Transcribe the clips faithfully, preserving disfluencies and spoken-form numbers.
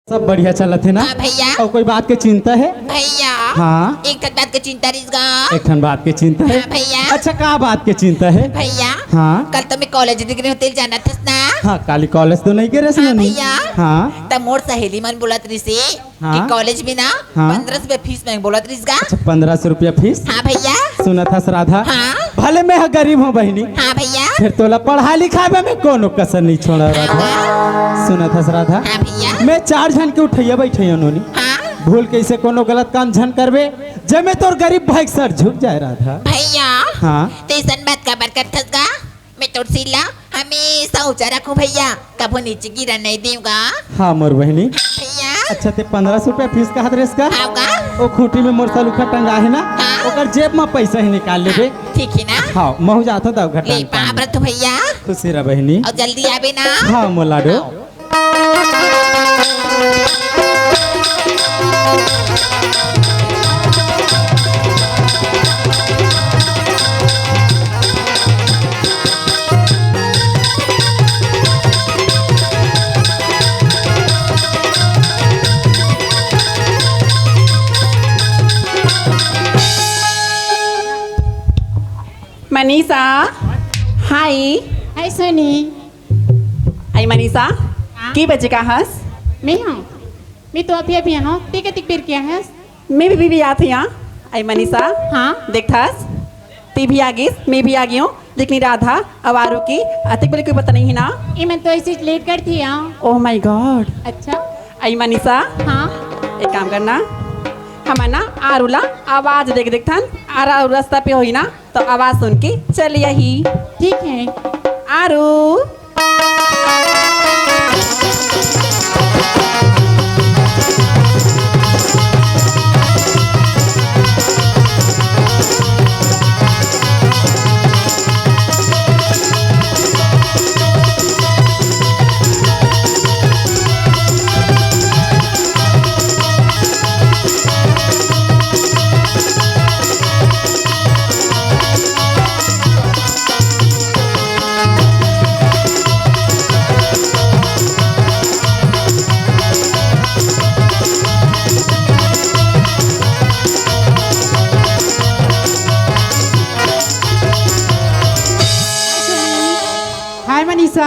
सब बढ़िया चलत हे ना? हाँ भैया। अउ कोई बात के चिंता हे? भैया। हाँ। एक ठन बात के चिंता रहिस गा। एक ठन बात के चिंता हे? हाँ भैया। अच्छा, का बात के चिंता हे? भैया। हाँ। कल तो मैं कॉलेज दिख रही हूँ, तेल जाना था ना? हाँ, काली कॉलेज तो नहीं गे रहे हाँ नोनी? भैया। हाँ। त मोर सहेली मन बोलत रहिस हे हाँ। कि कॉलेज में ना हाँ। पंद्रह सौ रुपया फीस मांग बोलत रहिस गा। अच्छा, पंद्रह सौ रुपया फीस? हाँ भैया। सुनत हस राधा? हाँ। भले मैं ह गरीब हूँ बहिनी, हाँ भैया। फिर तोला पढ़ाई लिखाई में मैं कोनो कसर नहीं छोड़ा राधा। हाँ। सुनत हस राधा? हाँ भैया। मैं चार झन के उठैया बैठैया नोनी। हाँ। भूल के अइसे कोनो गलत काम झन करबे, जेमे तोर गरीब भाई के सर झुक जाए राधा। भैया। हाँ। त अइसन बात काबर करथस गा? मैं तोर सिर ला हमेशा ऊंचा रखूं भैया, कभू नीचे गिरन नहीं देवंव गा। हाँ मोर बहिनी। हाँ भैया। अच्छा, ते पंद्रह सौ रुपया फीस कहत रहिस का? हाँ गा। ओ खूंटी में मोर सलूखा टंगा हे ना, हाँ। ओकर जेब में पैसा ही निकाल लेबे। हाँ, ठीक हे ना? हाँ, महू जात हूँ दव घटा ले, पाँव परत हूँ भैया। खुशी रह बहिनी। अउ जल्दी आबे ना। हाँ मोर लाडो। हाँ। मनीषा, हाय। हाय सोनी। आई मनीषा, हाँ? के बजे के आहस? मैं हूँ। मैं तो अभी अभी आहूँ। ते कतिक बेर के आहस? मैं भी, भी, भी आत हूँ यहाँ। आई मनीषा, हाँ? देखथस, ते भी आ गिस, मैं भी आ गे हूँ। लेकिन राधा अउ आरू के अतेक बेर ले कोई पता नहीं हे ना। ये मन तो अइसे लेट करथे। Oh my God। अच्छा। आई मनीषा, हाँ? एक काम करना, हमन ना आरू ला आवाज दे के देखथन, आरू रस्ता पे होही ना, त आवाज सुन के चली आही। ठीक हे। आरू। हाय मनीषा।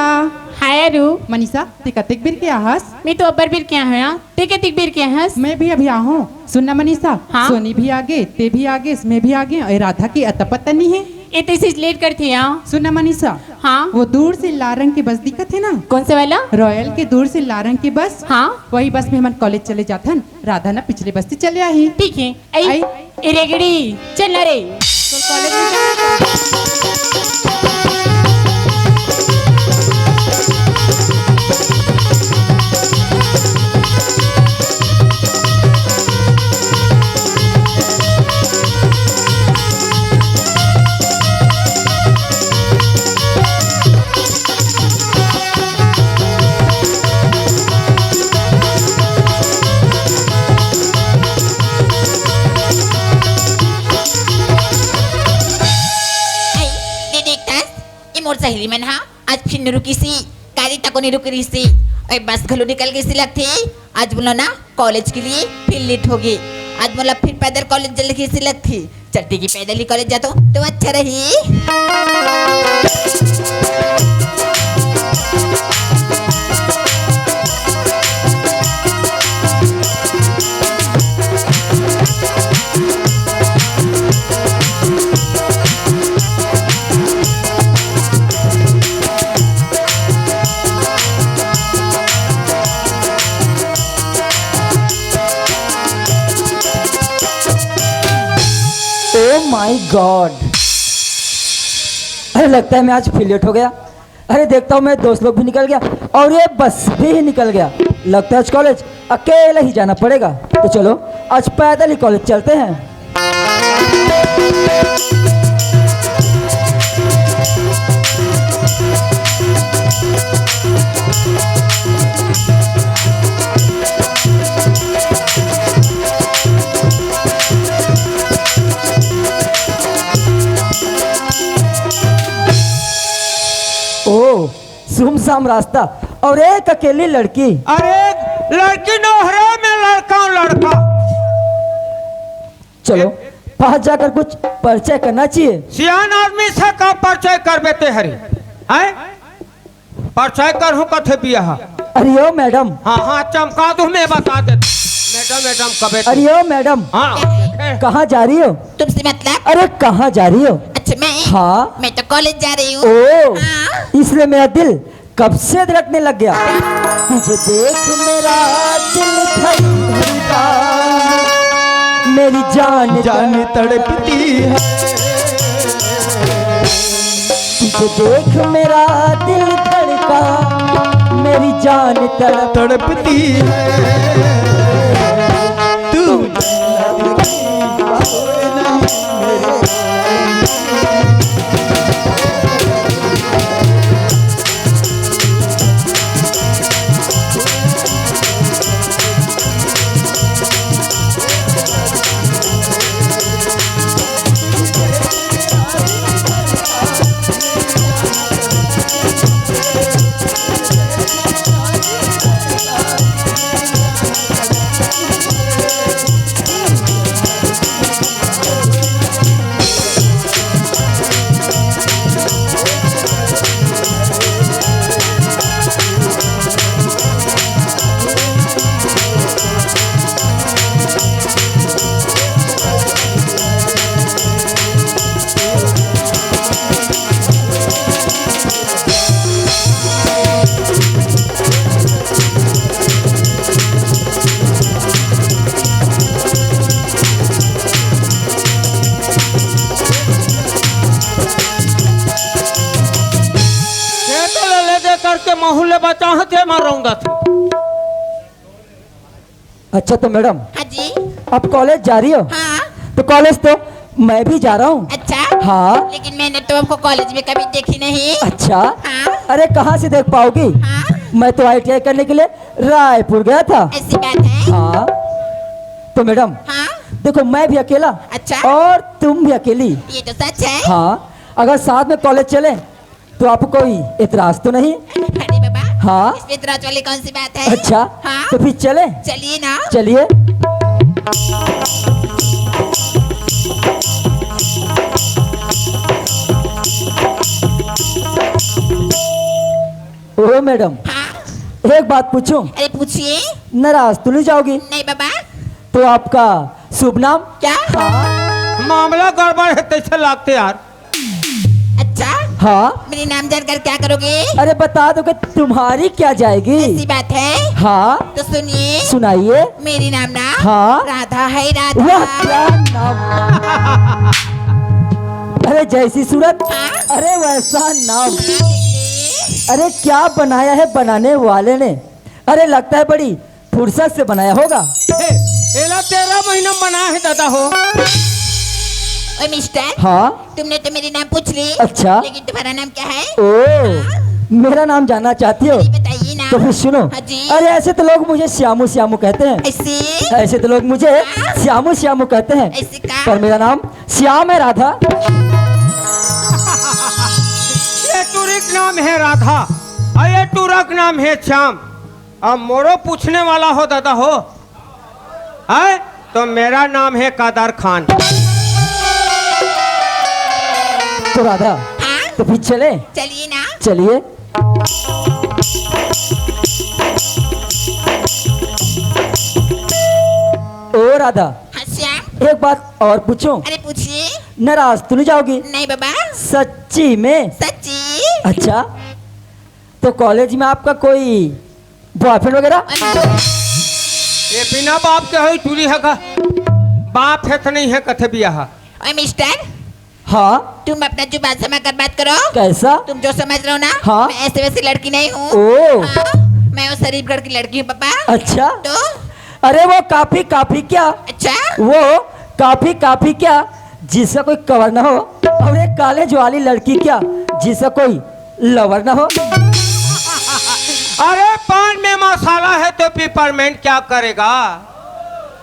हाय आरू। मनीषा, ते कतेक बेर के आहस? मैं तो अब्बड़ बेर के आहूँ। ते कतेक बेर के आहस? मैं भी अभी आहूँ। सुन ना मनीषा, हाँ? सोनी भी आ गे, ते भी आ गेस, मैं भी आ गे, ए राधा के अता पता नहीं हे। ए तो अइसे लेट करथे। सुन ना मनीषा, हाँ? वो दूर से लाल रंग के बस दिखत हे ना? कौन से वाला? रॉयल के दूर से लाल रंग के बस। हाँ? वही बस में हमन कॉलेज चले जाथन। राधा ना पिछले बस से चले आही। ठीक हे। आई, आई। ए रेगड़ी, चल ना रे। तो कॉलेज में जाना था। आई, दे देखथस, ए मोर सहेली मन हा आज फिर नइ रुकिस ही, काली तको नइ रुके रिहिस ही। ओए, बस घलो निकल गिस ही लगथे। आज मोला ना कॉलेज के लिए फिर लेट हो गे। आज मोला फिर पैदल कॉलेज चले गिस ही लगथे। चलते कि पैदल ही कॉलेज जातो तो अच्छा रही। Oh my God! अरे, लगता है मैं आज फिर लेट हो गया। अरे, देखता हूँ, मेरे दोस्त लोग भी निकल गया और ये बस भी निकल गया। लगता है आज कॉलेज अकेला ही जाना पड़ेगा। तो चलो, आज पैदल ही कॉलेज चलते हैं। ओ, सुमसाम रास्ता और एक अकेली लड़की। अरे, लड़की नोहरे में लड़का, लड़का। चलो, पास जाकर कुछ परिचय करना चाहिए। सियान आदमी से का परिचय करबे ते हरी? हैं? परिचय करहूं कथे बिया। अरे ओ मैडम। हाँ, हाँ, चमका दूं, मैं बता दे। मैडम, मैडम कबे ते। अरे ओ मैडम। हाँ। कहाँ जा रही हो? तुमसे मतलब? अरे कहाँ जा रही हो? अच्छा, मैं? हाँ। मैं तो कॉलेज जा रही हूँ। ओ, हाँ। इसलिए मेरा दिल कब से धड़कने लग गया। तुझे देख मेरा दिल धड़का, मेरी जान जान तड़पती है। तुझे देख मेरा दिल धड़का, मेरी जान तड़प तड़पती है। तू जन्नत की हूर नहीं मेरे। ये तो ले, ले दे करके महू ले बचा है, ते मार रौंदा थे। अच्छा तो मैडम, हाँ जी। आप कॉलेज जा रही हो? हाँ। तो कॉलेज तो मैं भी जा रहा हूँ। अच्छा। हाँ। लेकिन मैंने तो आपको कॉलेज में कभी देखी नहीं। अच्छा। हाँ। अरे कहाँ से देख पाओगी? हाँ। मैं तो आईटीआई करने के लिए रायपुर गया था। ऐसी बात है? हाँ। तो मैडम, हाँ। देखो मैं भी अकेला अच्छा। और तुम भी अकेली। ये तो सच है। हाँ, अगर साथ में कॉलेज चले तो आपको कोई एतराज तो नहीं? अरे बाबा, हाँ। इसमें एतराज वाली कौन सी बात है? अच्छा, हाँ। तो फिर चले? चलिए ना। चलिए। ओ मैडम, हाँ। एक बात पूछूं? अरे पूछिए। नाराज तो नहीं जाओगी? नहीं बाबा। तो आपका शुभ नाम? क्या? हाँ। मामला गड़बड़ है, तैसे लागते यार। अच्छा। हाँ। मेरे नाम जानकर क्या करोगे? अरे बता दो कि तुम्हारी क्या जाएगी? ऐसी बात है। हाँ। तो सुनिए। सुनाइए। मेरी नाम ना हाँ। राधा है, राधा। वाह, क्या नाम। अरे जैसी सूरत, हाँ। अरे वैसा नाम। हाँ, देखिए। अरे क्या बनाया है बनाने वाले ने। अरे लगता है बड़ी फुर्सत से बनाया होगा। हे, एला तेरह महीना बना है दादा हो। ओए मिस्टर, हाँ। तुमने तो मेरी नाम पूछ ली। अच्छा। लेकिन तुम्हारा नाम क्या है? ओ, हाँ। मेरा नाम जानना चाहती हो? अरे बताइए ना। तो फिर सुनो। हाँ जी। अरे ऐसे तो लोग मुझे श्यामू श्यामू कहते हैं। ऐसे? ऐसे तो लोग मुझे हाँ। श्यामू श्यामू कहते हैं। ऐसे का? पर मेरा नाम श्याम है राधा। ये टूरी के नाम है राधा और ये टूरा के नाम है श्याम। अब मोरो पूछने वाला हो दादा हो, है तो मेरा नाम है कादर खान। तो राधा, हाँ? तो फिर चले? चलिए ना। चलिए। ओ राधा, हाँ श्याम। एक बात और पूछूं? अरे पूछिए। नाराज तो नहीं जाओगी? नहीं बाबा। सच्ची में? सच्ची। अच्छा, तो कॉलेज में आपका कोई बॉयफ्रेंड वगैरह? ये बिना बाप के होई टूरी है का? बाप है तो नहीं है कथे बिया हा। ओए मिस्टर, हाँ। तुम अपना जुबान संभाल कर बात करो। कैसा? तुम जो समझ रहे हो ना, हाँ। मैं ऐसे वैसी लड़की नहीं हूँ। ओ। हाँ, मैं वो शरीफगढ़ की लड़की हूँ पापा। अच्छा। तो? अरे वो काफी काफी क्या? अच्छा। वो काफी काफी क्या जिसका कोई कवर ना हो, और एक कॉलेज वाली लड़की क्या जिसका कोई लवर ना हो। अरे पान में मसाला है तो पिपरमेंट क्या करेगा?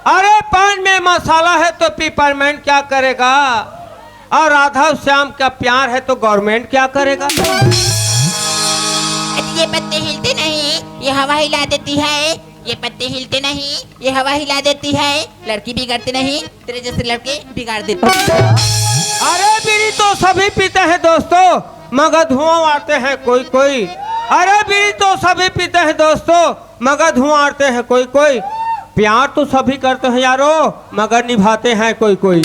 अरे पान में मसाला है तो पिपरमेंट क्या करेगा? और राधा श्याम का प्यार है तो गवर्नमेंट क्या करेगा? अरे ये पत्ते हिलते नहीं, ये हवा हिला देती है। ये पत्ते हिलते नहीं, ये हवा हिला देती है। लड़की बिगड़ती नहीं, तेरे जैसे लड़के बिगाड़ देते हैं। अरे बीड़ी तो सभी पीते हैं दोस्तों, मगर धुआं मारते हैं कोई कोई। अरे बीड़ी तो सभी पीते हैं दोस्तों, मगर धुआं मारते हैं कोई कोई। प्यार तो सभी करते हैं यारो, मगर निभाते हैं कोई कोई।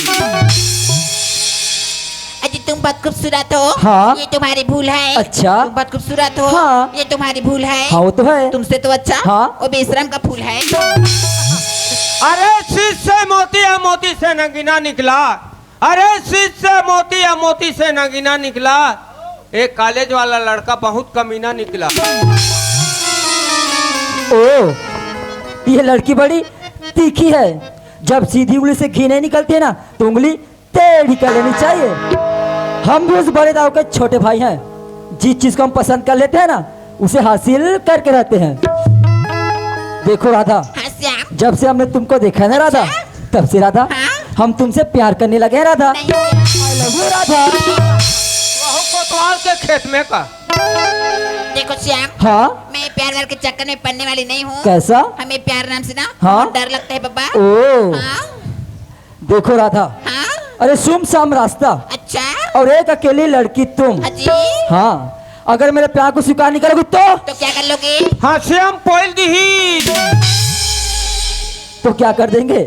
अजी, तुम बहुत खूबसूरत हो। हाँ। ये तुम्हारी भूल है। अच्छा। तुम बहुत खूबसूरत हो। हाँ। ये तुम्हारी भूल है। हाँ, वो तो है। तुमसे तो अच्छा हाँ। वो बेशरम का फूल है। अरे शीश से मोती या मोती से नगीना निकला। अरे शीश से मोती या मोती से नगीना निकला। एक कॉलेज वाला लड़का बहुत कमीना निकला। ओ, ये लड़की बड़ी तीखी है। जब सीधी उंगली से घी नहीं निकलती है ना, तो उंगली टेढ़ी कर लेनी चाहिए। हम भी उस बड़े दाऊ के छोटे भाई हैं। जिस चीज को हम पसंद कर लेते हैं ना, उसे हासिल करके रहते हैं। देखो राधा, हाँ श्याम। जब से हमने तुमको देखा है ना राधा, अच्छा? तब से राधा, हाँ? हम तुमसे प्यार करने लगे हैं राधा। नहीं श्याम। I love you Radha. वहू कोतवाल के खेत में का। देखो श्याम, हाँ? मैं प्यार व्यार के चक्कर में पड़ने वाली नहीं हूँ। कैसा? हमें प्यार नाम से ना हाँ? बहुत डर लगता है बाबा। ओ। हाँ? देखो राधा, हाँ? अरे सुमसाम रास्ता अच्छा। और एक अकेली लड़की तुम। हाँ जी। हाँ, अगर मेरे प्यार को स्वीकार नहीं करोगी तो? तो क्या कर लोगे? हाँ श्याम, पोल दी ही। तो क्या कर देंगे?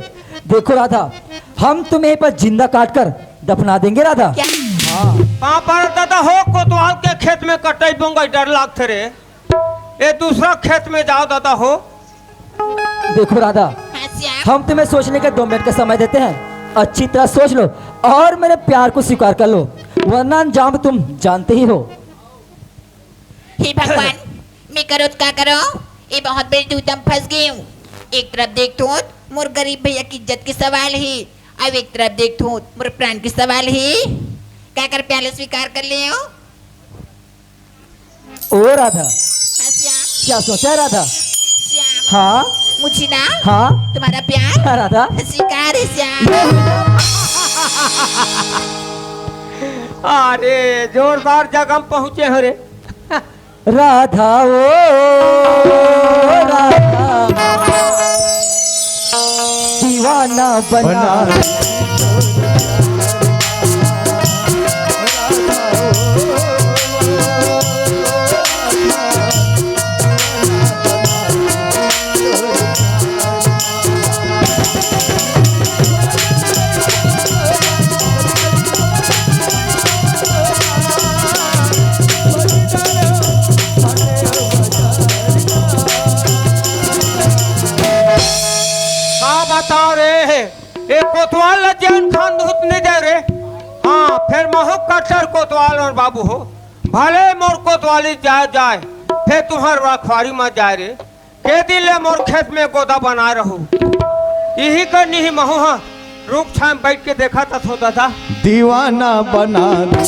देखो राधा, हम तुम्हें यहीं पर जिंदा काट कर दफना देंगे राधा। क्या? हाँ। पाँव पड़त दादा हो, कोतवाल के खेत में कटई बोंगई डर लागथे रे। ए दूसरा खेत में जाओ दादा हो। देखो राधा, हाँ श्याम। हम तुम्हें सोचने के दो मिनट का समय देते हैं। अच्छी तरह सोच लो और मेरे प्यार को स्वीकार कर लो, वरना अंजाम तुम जानते ही हो। हे भगवान, मैं करो तो का करो, ये बहुत बड़ी दुविधा में फंस गई हूँ। एक तरफ देखथों मोर गरीब भैया की इज्जत के सवाल हे, अब एक तरफ देखथों मोर प्राण के सवाल हे। का कर प्यार ला स्वीकार कर ले हो? ओ राधा, हाँ श्याम। क्या सोचा है राधा? श्याम। हाँ। मुझे ना हाँ। तुम्हारा प्यार हाँ, राधा। स्वीकार है श्याम। अरे जोरदार जगह में पहुंचे हो रे। राधा ओ राधा, दीवाना बना। का बताओ रे, ए कोतवाल ला जेन खान धूत नहीं दे रे। हाँ, फिर महू कट्टर कोतवाल हो बाबू हो, भले मोर कोतवाली जाए जाए, फिर तुम्हार रखवारी में जाए रे। के दिन ले मोर खेत में गोदा बनाए रहू, इही कर नहीं महू हा रुख छांय बैठ के देखत हंव दादा। दीवाना बना दे।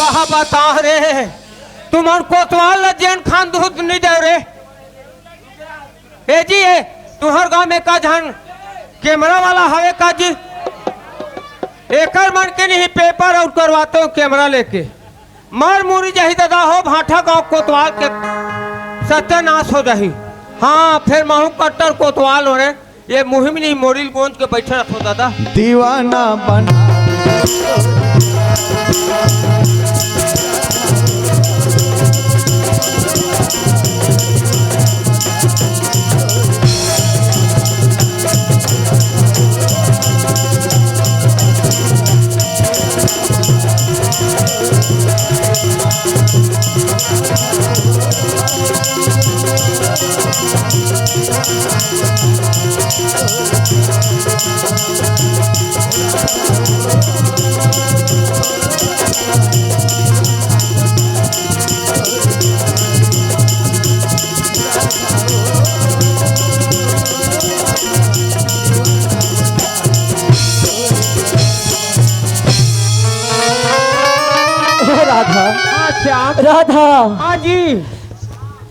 कहा बता रे, तुमन कोतवाल ला जेन खान दूध नहीं दे रे। ए जी, ए, तुहर गांव में का झन कैमरा वाला हवे का जी? एकर मन के नहीं, paper out करवाते हो कैमरा लेके। मर मुरी जाही दादा हो, भाठा गांव कोतवाल के सत्यानाश हो जाही। हाँ, फिर महू कट्टर कोतवाल हो रे। ये मुहिम नहीं, मोरिल गोंद के बैठे रखो दादा। दीवाना बना। राधा। हाँ श्याम। राधा। हाँ जी।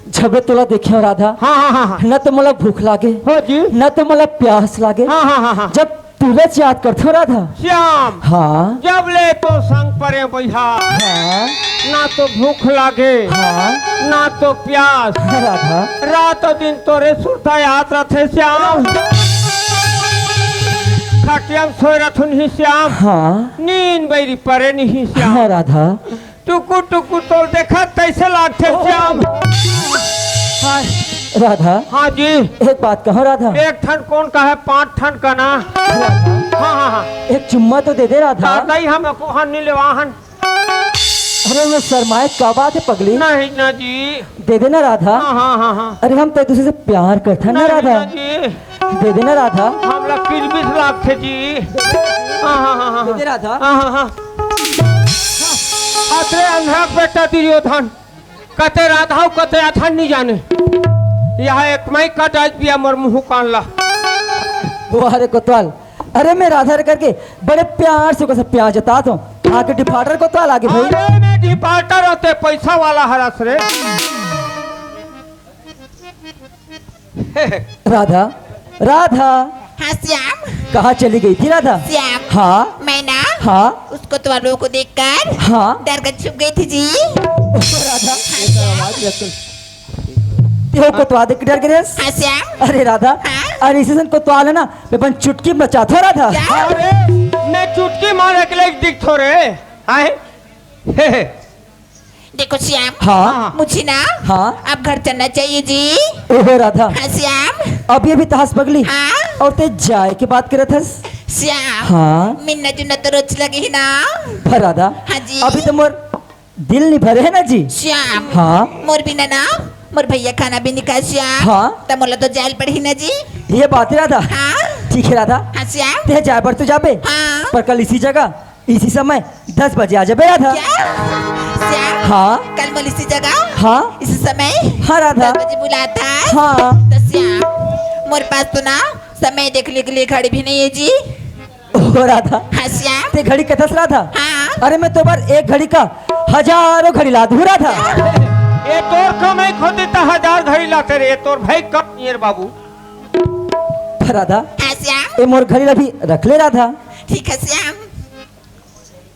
जब ले तोला देखे हंव राधा, हाँ, हाँ, हाँ, हाँ। न तो मोला भूख लागे, हाँ जी। न तो मोला प्यास लागे। हाँ, हाँ, हाँ, हाँ। जब तुरंत याद करथंव राधा। श्याम। हाँ। जब ले तोर संग परे बइहा, हाँ। ना तो भूख लागे, हाँ। ना तो प्यास। राधा। रात दिन तोरे सुरता याद रथे श्याम। खटिया म सोए रथुन ही श्याम। हाँ। नींद बइरी परे नहीं श्याम। हाँ राधा। टुकुर टुकुर तोर देखत तइसे लागथे श्याम। हाय। राधा। हाँ जी। एक बात कहंव राधा। एक ठन कोन का हे, पांच ठन का ना। राधा। हाँ, हाँ, हाँ। एक चुम्मा तो दे दे राधा। दादा ही हम कोहन नहीं लेवा हन। अरे मैं शर्माए का बात हे पगली? नहीं ना जी। दे दे ना राधा। हाँ, हाँ, हाँ, हाँ। अरे हम तो एक दूसरे से प्यार करथन ना नहीं राधा। ना जी। दे दे ना राधा। हमला किरमिस लागथे जी। हाँ, हाँ, हाँ, हाँ। दे दे राधा। हाँ, हाँ, हाँ। अतरे अंधरा के बेटा दुर्योधन, कते राधा अउ कते राधा नहीं जाने। यहाँ एक मई का डाज पिया मोर मुंह कान ला। वाह रे कोतवाल, अरे मैं राधा रे करके बड़े प्यार से ओकर से प्यार जताथंव। आके defaulter कोतवाल आगे भाई। अरे मैं defaulter होते पैसा वाला हरस रे। राधा, राधा। हाँ श्याम। कहाँ चली गई थी राधा? श्याम। हाँ। मैं ना हाँ। उस कोतवालों को देखकर हाँ। डर कर छुप गई थी जी। राधा। हाँ श्याम। तें कोतवाल देख के डर गे हस? हाँ श्याम। अरे राधा, हाँ? अरे अइसे कोतवाल हे ना, मैं अपन चुटकी म नचाथंव राधा। क्या? अरे, मैं चुटकी मारे के लिए दिखथंव रे। आए? देखो श्याम, हाँ। मुझे ना हाँ। अब घर चलना चाहिए जी। ओहो राधा। हाँ श्याम। अभी अभी तो हंस पगली। हाँ। अउ तें जाए के बात करत हस। श्याम। हाँ। मिलना जुलना तो रोज लगे ही ना। पर राधा। हाँ जी। अभी तो मोर दिल नहीं भरे हे ना जी। श्याम। हाँ। मोर बिना ना मोर भैया खाना भी नहीं खाय श्याम। हाँ। त मोला तो जाए ल पड़ही ना जी। ये बात हे राधा। हाँ। ठीक हे राधा। हाँ श्याम। तें जाए बर तो जाबे। हाँ। पर कल इसी जगह इसी समय दस बजे आ जाबे राधा। क्या? श्याम, हाँ। कल मोला इसी जगह, हाँ। इसी समय, हाँ राधा। दस बजे बुलाथस। हाँ। त श्याम, मोर पास तो ना समय देखने के लिए घड़ी भी नहीं है जी। ओ राधा। हाँ श्याम। तें घड़ी कथस राधा? हाँ। अरे मैं तोर बर एक घड़ी का हजारों घड़ी ला दूँ राधा। ये तोर कमाई होतिस त हजार घड़ी लाते रे, ये तोर भाई कम नहीं हे रे बाबू। राधा। हाँ श्याम। ए मोर घड़ी ला भी रख ले राधा। ठीक है श्याम।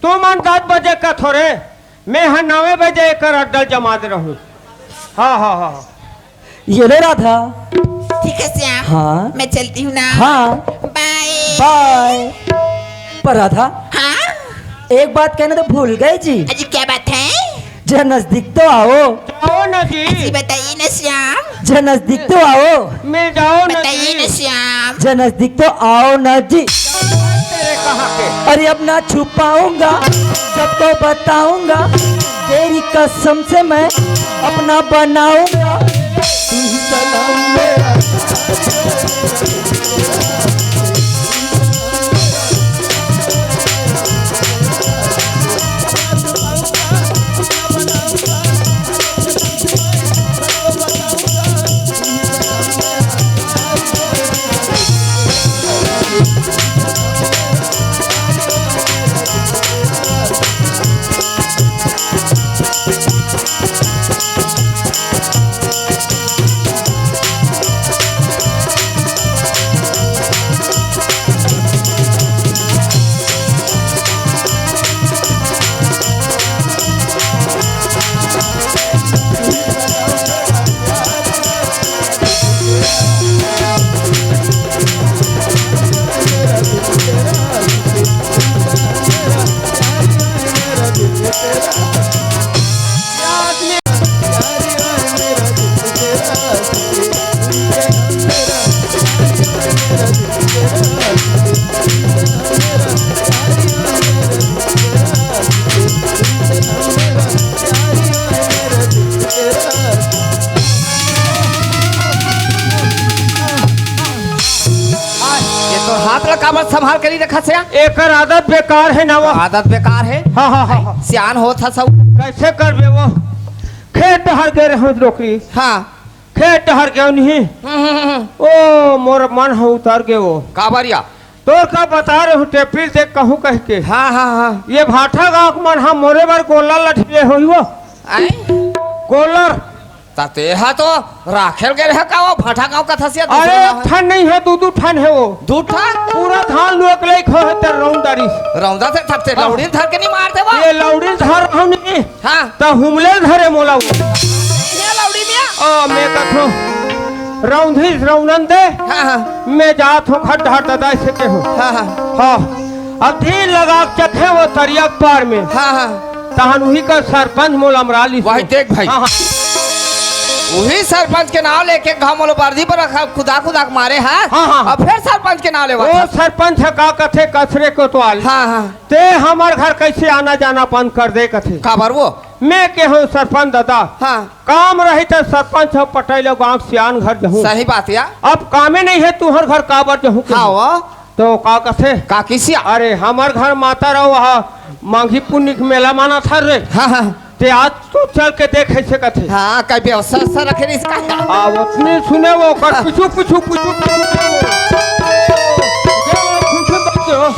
तुमन दस बजे कथो रे, मैं ह नवे बजे एकर अड्डा ल जमा दे रहूं। हाँ, हाँ, हाँ। ये ले राधा। ठीक है श्याम। हाँ। मैं चलती हूँ ना। हाँ। बाय। बाय। पर राधा। हाँ। एक बात कहना तो भूल गए जी। अजी क्या बात है? जरा नजदीक तो आओ। जाओ ना जी। अजी बताइए ना श्याम। जरा नजदीक तो आओ। मैं जाओ ना बताइए जी। ना श्याम। जरा नजदीक तो आओ ना जी। तेरे कहाँ के? अरे अब ना छुपाऊंगा, सबको बताऊंगा, तेरी कसम से मैं अपना बनाऊंगा। तू ही सलाम मेरा। ये तो हाथ ला काबर संभाल के नहीं रखा से? एकर आदत बेकार है ना वो। आदत बेकार है। हाँ, हाँ, हाँ, हाँ। सियान होत हस। कैसे करबे वो? खेत डहर गे रहूं डोकरी। हाँ। खेत डहर गे नहीं। हम्म, हम्म, हम्म। ओ, मोर मन ह उतर गे वो। काबर या? तोर का बता रहे हूँ, टेपिल देख कहूँ कह के। हाँ, हाँ, हाँ। ये भाठा गाँव के मन हा मोरे बर गोल्लर लठिए होई वो। आई? गोल्लर। ता तेहा तो राखेल गे रहे का वो भाठा गाँव का थसिया अरे, दूसरा गाँव है। ठन नहीं है, दू दू ठन है वो। दू ठन? पूरा धान लुए के लइक हो है तेरे रौंदारी। रौंदा से थप से हाँ। लौड़ी धर के नहीं मारते वो। ये लौड़ी धर रहा हूँ नहीं। हाँ। त हुमले धरे मोला वो। ये लौड़ी मिया। ओ, मैं कथो, रौंधी रौनन दे। हाँ, हाँ। मैं जात हूँ खड्डा ददा से के हूँ। हाँ, हाँ। हाँ। अब धीर लगा के चखे वो तरिया के पार में। हाँ, हाँ। तहन उही का सरपंच मोला मरा लिस। वही देख भाई। हाँ, हाँ। उही सरपंच के नाव लेके घाव मोला बर्दी पर रखा, कुदा कुदा के मारे है। हाँ, हाँ। अब फिर सरपंच के नाव लेवा ओ था। सरपंच है का कथे कसरे कोतवाल। हाँ, हाँ। ते हमर घर कैसे आना जाना बंद कर दे कथे। काबर वो? मैं के हूँ सरपंच दादा। हाँ। काम रही त सरपंच ह पटैलो गाँव सियान घर जहूँ। सही बात या। अब कामे नहीं है तुहर घर काबर जहूँ के हाँ हूँ। वो। तो का कथे? का किसिया? अरे हमर घर माता रहो वहाँ मांगी पुन्नी के मेला माना था रे। हाँ, हाँ। ते आज तू चल के देख ऐसे कथे। हाँ, कई व्यवस्था सा रखे रही इसका। आ, उतने सुने वो कर हाँ। पिछू, पिछू, पिछू, पिछू, पिछू। ये वो पिछू बैठ गयो।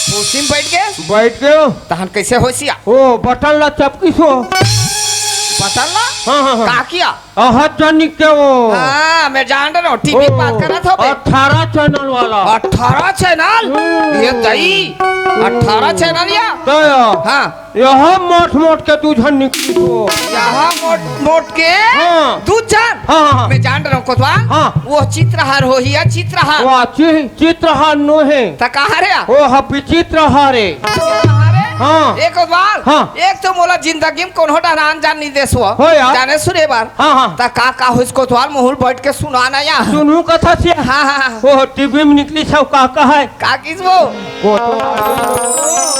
कुर्सी में बैठ गए? बैठ गयो। तहन कैसे होसिया? ओ, बटन ला चपकी सो। बटन ला? हाँ, हाँ, हाँ। का किया? अहत जानी के वो। हाँ, मैं जान रहा हूँ, टीवी ओ, बात कर रहा था बे। अठारह चैनल वाला। अठारह चैनल? हम्म। ये दई, अठारह चैनल या? तो या। हाँ। यहाँ मोट मोट के दू झन निकली तो। यहाँ मोट मोट के हाँ। दू झन? हाँ, हाँ, हाँ। मैं जान रहा हूँ कोतवाल। हाँ। वो चित्रहार हो ही या चित्रहार। वाह, चि-, चित्रहार नो है। त कहाँ रे? वो ह विचित्र हारे। चित्रहार है? हाँ। एक कोतवाल। हाँ। एक तो मोला जिंदगी में कोनो डहरान जान नहीं देसो। हो यार। जाने सुने बार। हाँ, हाँ। त का का होइस कोतवाल मुहुल बैठ के सुना ना या। सुनू कथा से। हाँ, हाँ, हाँ। वो टीवी में निकली सब का का है। का किस वो? कोतवाल।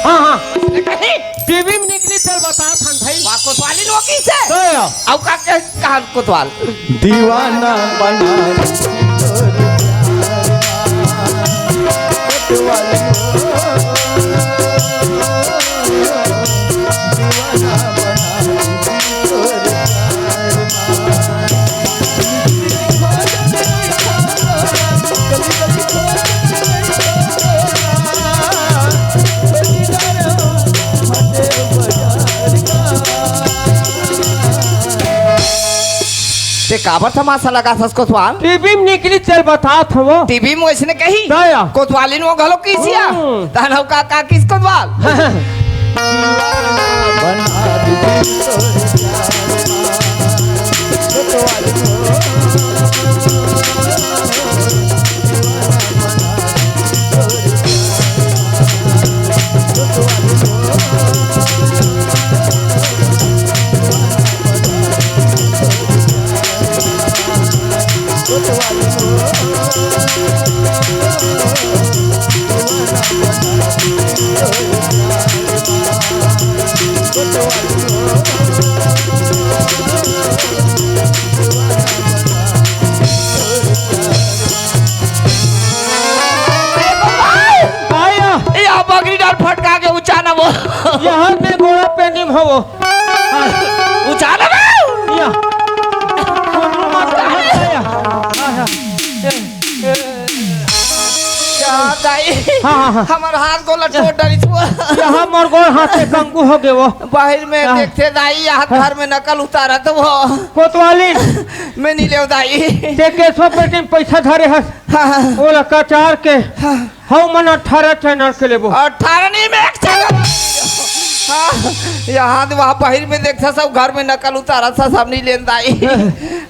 हाँ, हाँ। कहीं टीवी में निकली चल बता थान भाई। वाह, कोतवाली लोग किसे? तो या। अब का के कहा कोतवाल? दीवाना बना दे तोरे प्यार मा। कोतवाली हो, दीवाना बना दे तोरे प्यार मा। ते काबर तमाशा लगाथस कोतवाल? टीवी में निकली चल बतात हवो। टीवी में वैसने कही? दया। कोतवालिन वो घलो किसिया। हम्म। तहन हव का, का किस कोतवाल? बना दीजिए तोरे प्यार मा। कोतवालिन हो। आया। ए, आ बगरी डाल फटका के ऊंचा ना वो। यहाँ पे गोड़ा पे निम हो वो। ऊंचा ना वो। या। आया। आया। ए, ए। क्या दाई? हाँ, हाँ, हाँ। हमर हाथ गोला चोट डाली तू। यहाँ मोर गोड़ हाथ से कंगू हो गए वो। बाहर में हाँ। देखते दाई, यहाँ हाँ। घर में नकल उतारा तो वो। कोतवाली। मैं नहीं लेव दाई। ते केसो पेटी में पैसा धरे हस। हाँ, हाँ। ओला कचार के। हाँ। हव मन अठारह चैनल के लेबो। अठारह नहीं, मैं एक चैनल। हाँ, यहाँ तो वहाँ बाहर में देखता सब घर में नकल उतारा था, सब नहीं लेन दाई।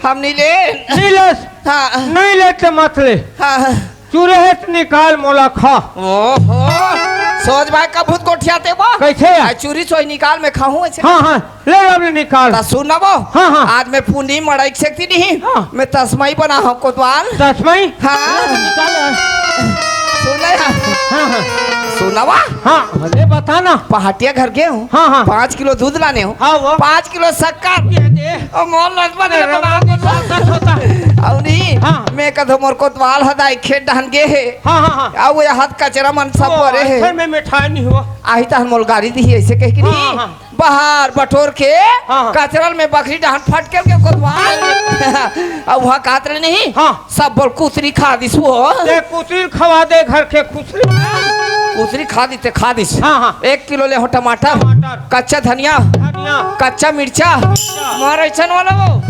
हम नहीं लेन। नहीं लेस। हाँ। नहीं ले ते मत ले। हाँ। चुरे हे त निकाल मोला खा। ओहो, सोच भाई का भूत गोठिया ते वो। कैसे है? आ, चूरी सोई निकाल मैं खाहूँ ऐसे। हाँ, हाँ। ले अब ले निकाल। त सुन ना वो। हाँ, हाँ। आज मैं पूनी मड़ाई के सेकती नहीं। हाँ। मैं तस्मई बना हूँ कोतवाल। तस्मई? हाँ। निकाल। सुन ना यार। हाँ, हाँ। सुन ना वो। हाँ, अरे बता ना। पहाटिया घर गए हूँ। हाँ, हाँ। पाँच किलो दूध लाने हूँ। हाँ, वो। पाँच किलो शक्कर। ये दे। ओ मोर लज्मा दे अरे, बना वो दे। ताकत होता है। और नहीं, हाँ। मैं कदो मोर कोतवाल ह दाई खेत डहन गे हे। हाँ, हाँ, हाँ। अउ ये हाथ कचरा मन सब ओ, परे हे। अच्छा, मैं मिठाई नहीं हुआ। आही तहन मोल गारी दिही, ऐसे कह के हाँ, नहीं। हाँ, हाँ। बाहर बटोर के हाँ, हाँ। कचरा में बखरी डहन फटके के कोतवाल। अउ वहाँ कात रहे नहीं। हाँ। सब बोल कुतरी खा दिस वो। ते कुतरी खवा दे घर के खुसरी। कुतरी खा दी ते खा दिस। हाँ, हाँ। एक किलो ले हो टमाटर, टमाटर। कच्चा धनिया, धनिया। कच्चा मिर्चा। मिर्चा। मार ऐसन वाला वो।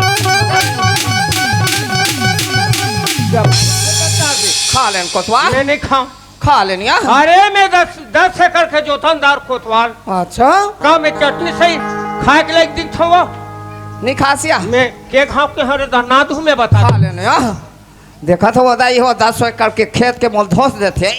खा लेन कोतवाल। मैं नहीं खाऊं। खा लेन या। अरे मैं दस, दस एकड़ के जोतनदार कोतवाल। अच्छा। का मैं चटनी सही खाए के लायक दिखथों वो? नहीं खासिया। मैं के घाव के हरे दा-, ना दूं मैं बता। खा लेन या। देखत हो दाई हो, दस एकड़ के खेत के मोल धोस देथे,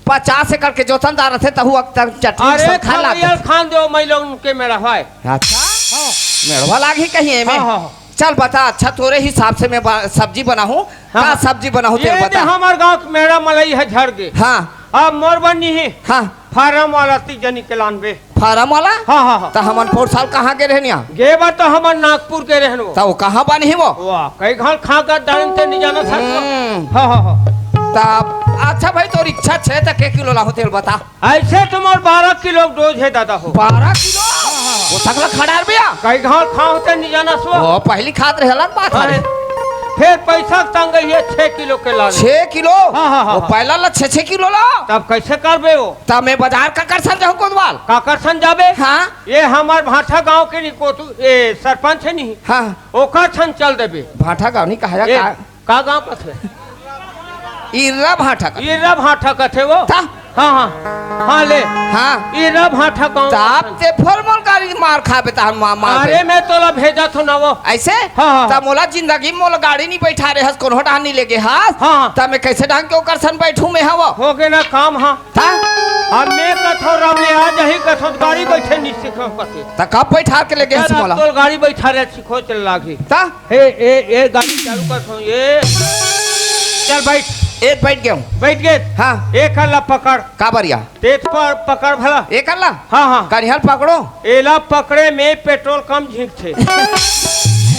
पचास एकड़ के जोतनदार रथे, तहु अक्तर चटनी अरे सब खा लाग खवैया देथे। खान दो, मैं लोग उनके में रहवाए। अच्छा। हाँ। मेड़वा लाग ही कहीं एमे। हाँ, हाँ, हाँ। चल बता, अच्छा तोरे हिसाब से मैं बा-, सब्जी बनाहूँ। हाँ, का हाँ। सब्जी बनाहूँ ये तेरे दे बता। हमार गाँव के मेड़ा मलई है झड़ गे। हाँ। अब मोर बनी ही। हाँ। फार्म वाला तीजनी के लानबे। फार्म वाला? हाँ, हाँ, हाँ। त हमन पोर साल कहाँ गे रहन या? गे बा त हमन नागपुर गे रहन वो। त वो कहाँ बनी ही वो? वाह, कई घाल खा कर दारन ते नहीं जाना था। हम्म। हाँ, हाँ, हाँ। त अच्छा भाई, तोर इच्छा छे त के किलो लाहूँ तेल बता। ऐसे तो मोर बारह किलो डोज है दादा हो। बारह किलो? वो सकला खड़ार बिया? कई घाल खा होते नहीं जाना सो। वो पहली खात रहे, अलग बात है। अरे, फिर पैसा तंग है, छह किलो के लाने। छह किलो? हाँ, हाँ, हाँ, वो हाँ। पहला ला छह, छह किलो ला। तब कैसे करबे वो? तब मैं बाजार काकर सन जाऊँ कोतवाल? काकर सन जाबे? हाँ। ये हमार भाठा गांव के निकोतू, ए, सरपंच है नहीं? हाँ। ओकर सन चल देबे। भाठा गांव नहीं कहा जा, ये का? का गांव कथे? इर्रा भाठा कथे। इर्रा भाठा कथे वो? था? हाँ, हाँ। हाँ, ले। हाँ। इर्रा भाठा गांव ताप कथे। ते फल मोल गाड़ी मार खाबे तहन मा-, मार अरे, बे। मैं तोला भेजत हो ना वो। ऐसे? हाँ, हाँ, ता हाँ। मोला जिंदगी में मोला गाड़ी नहीं बैठा रहे हस, कोनो डहान नहीं लेगे हस। हाँ, हाँ। ता मैं कैसे ढंग के ओकर सन बैठूं मैं हवा? हो गे ना काम, हाँ। था? अब मैं कथो राम ले आ जाही कथो गाड़ी बैठे नहीं सीखो कथे। ता कब बैठा के लेगे हस चल, मोला? तोल गाड़ी बैठा रहे सीखो चल लागी। ता? हे, ए, ए, गाड़ी चालू कर सो, ए। चल, बैठ। ए, बैठ गया हूँ। बैठ गए? हाँ। ए, कर ला पकड़। का बरिया? तेज पर पकड़ भला। ए, कर ला? हाँ, हाँ। करिहल पकड़ो। एला पकड़े में पेट्रोल कम झींकथे।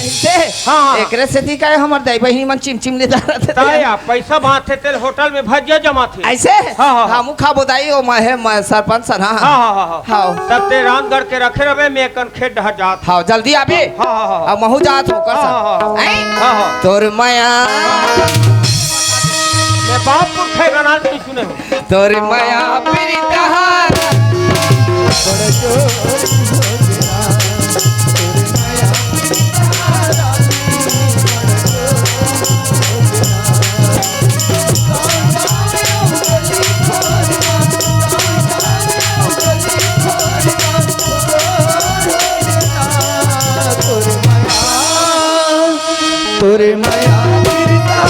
ऐसे? हाँ, हाँ। एकरे सेती का हमर दाई बहिनी मन चिमचिम ले डालत हे। ताया, पैसा बांधथे तेल होटल में भजिया जमाथे। ऐसे? हाँ, हाँ, हाँ। हमू खाबो दाई, ओ मैं, मैं सरपंच सर, हाँ, हाँ। हाँ, हाँ, हाँ, हाँ। हाँ। तब ते रामगढ़ के रखे रहे, मैं कन खेत डहर जात। हाँ, जल्दी आबे। हाँ, हाँ, हाँ। अब महू जात हो, कर हाँ, हाँ, हाँ। हैं? हाँ, हाँ। तोर मया। मैं बाप पुरखे गाना नहीं सुने हूँ। तोर मया पीरित हार। तोरे मया बिरता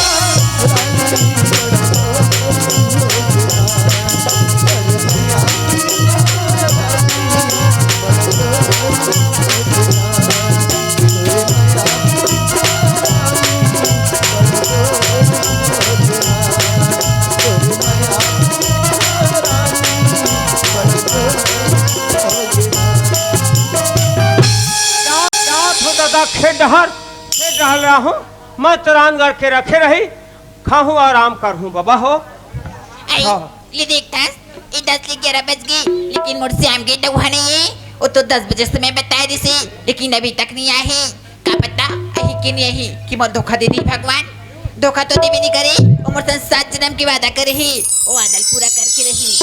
जात हो दादा खेत डहर, खेत डहर रहा हूँ, मत रान करके रखे रही, खाहूँ आराम करहूँ बाबा हो। आई, हाँ। ले देखथस, ई दस ले ग्यारह बज गे, लेकिन मोर श्याम के डउहा नहीं है। वो तो दस बजे से मैं बताए रिसे, लेकिन अभी तक नहीं आए है। का पता, अही के नहीं अही कि मोर धोखा दे दी भगवान। धोखा तो देबे नहीं करे, वो मोर संग सात जन्म के वादा करे ही, वो वादा पूरा करके रही।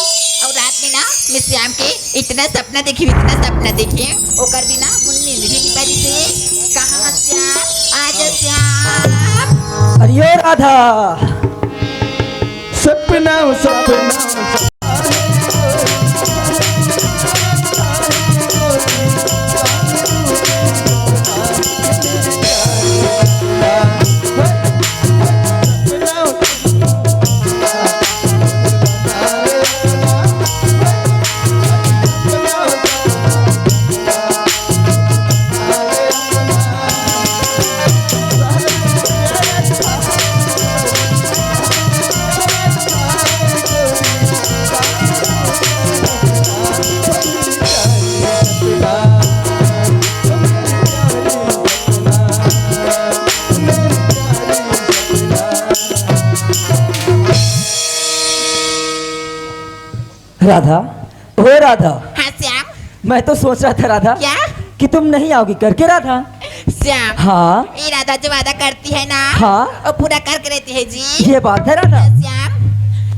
और रात में ना, मैं श्याम के इतना सपना देखी, इतना सपना देखी, ओकर बिना मुन नींद भी नहीं पड़ी से। कहाँ श्याम? आ जा श्याम। अरे ओ राधा, सपना, सपना। राधा, ओ राधा। हाँ श्याम। मैं तो सोच रहा था राधा, क्या? कि तुम नहीं आओगी करके राधा। श्याम। हाँ। ये राधा जो वादा करती है ना, हाँ। वो पूरा करके रहती है जी। ये बात है राधा। हाँ श्याम।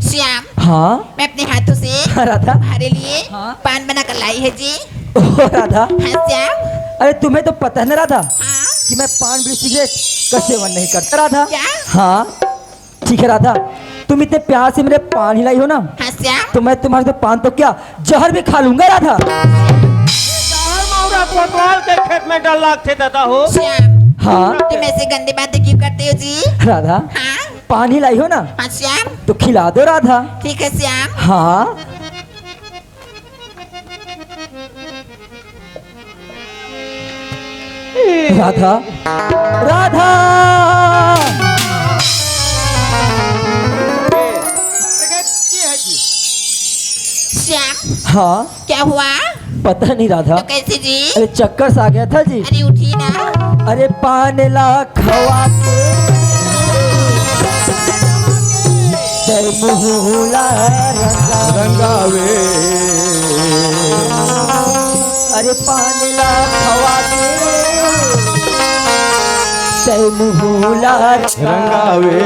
श्याम। हाँ। मैं अपने हाथों से हाँ, राधा। तुम्हारे लिए हाँ। पान बना कर लाई है जी। ओ राधा। हाँ श्याम। अरे तुम्हें तो पता है ना राधा, हाँ। कि मैं पान बीड़ी सिगरेट का सेवन नहीं करता राधा। क्या? हाँ। ठीक है राधा, तुम इतने प्यार से मेरे पान ही लाई हो ना, हाँ श्याम। तो मैं तुम्हारे तो पान तो क्या, जहर भी खा लूंगा राधा। जहर मौरा कोतवाल के खेत में डर लागथे दादा हो। श्याम। हाँ। तुम ऐसे गंदी बातें क्यों करते हो जी? राधा। हाँ। पान ही लाई हो ना, हाँ श्याम। तो खिला दो राधा। ठीक है श्याम। हाँ। राधा, राधा। श्याम। हाँ। क्या हुआ? पता नहीं राधा। तो कैसे जी? अरे चक्कर सा आ गया था जी। अरे उठी ना। अरे पान ला खवा के तै मुहूला रंगावे। अरे पान ला खवा के तै मुहूला रंगावे।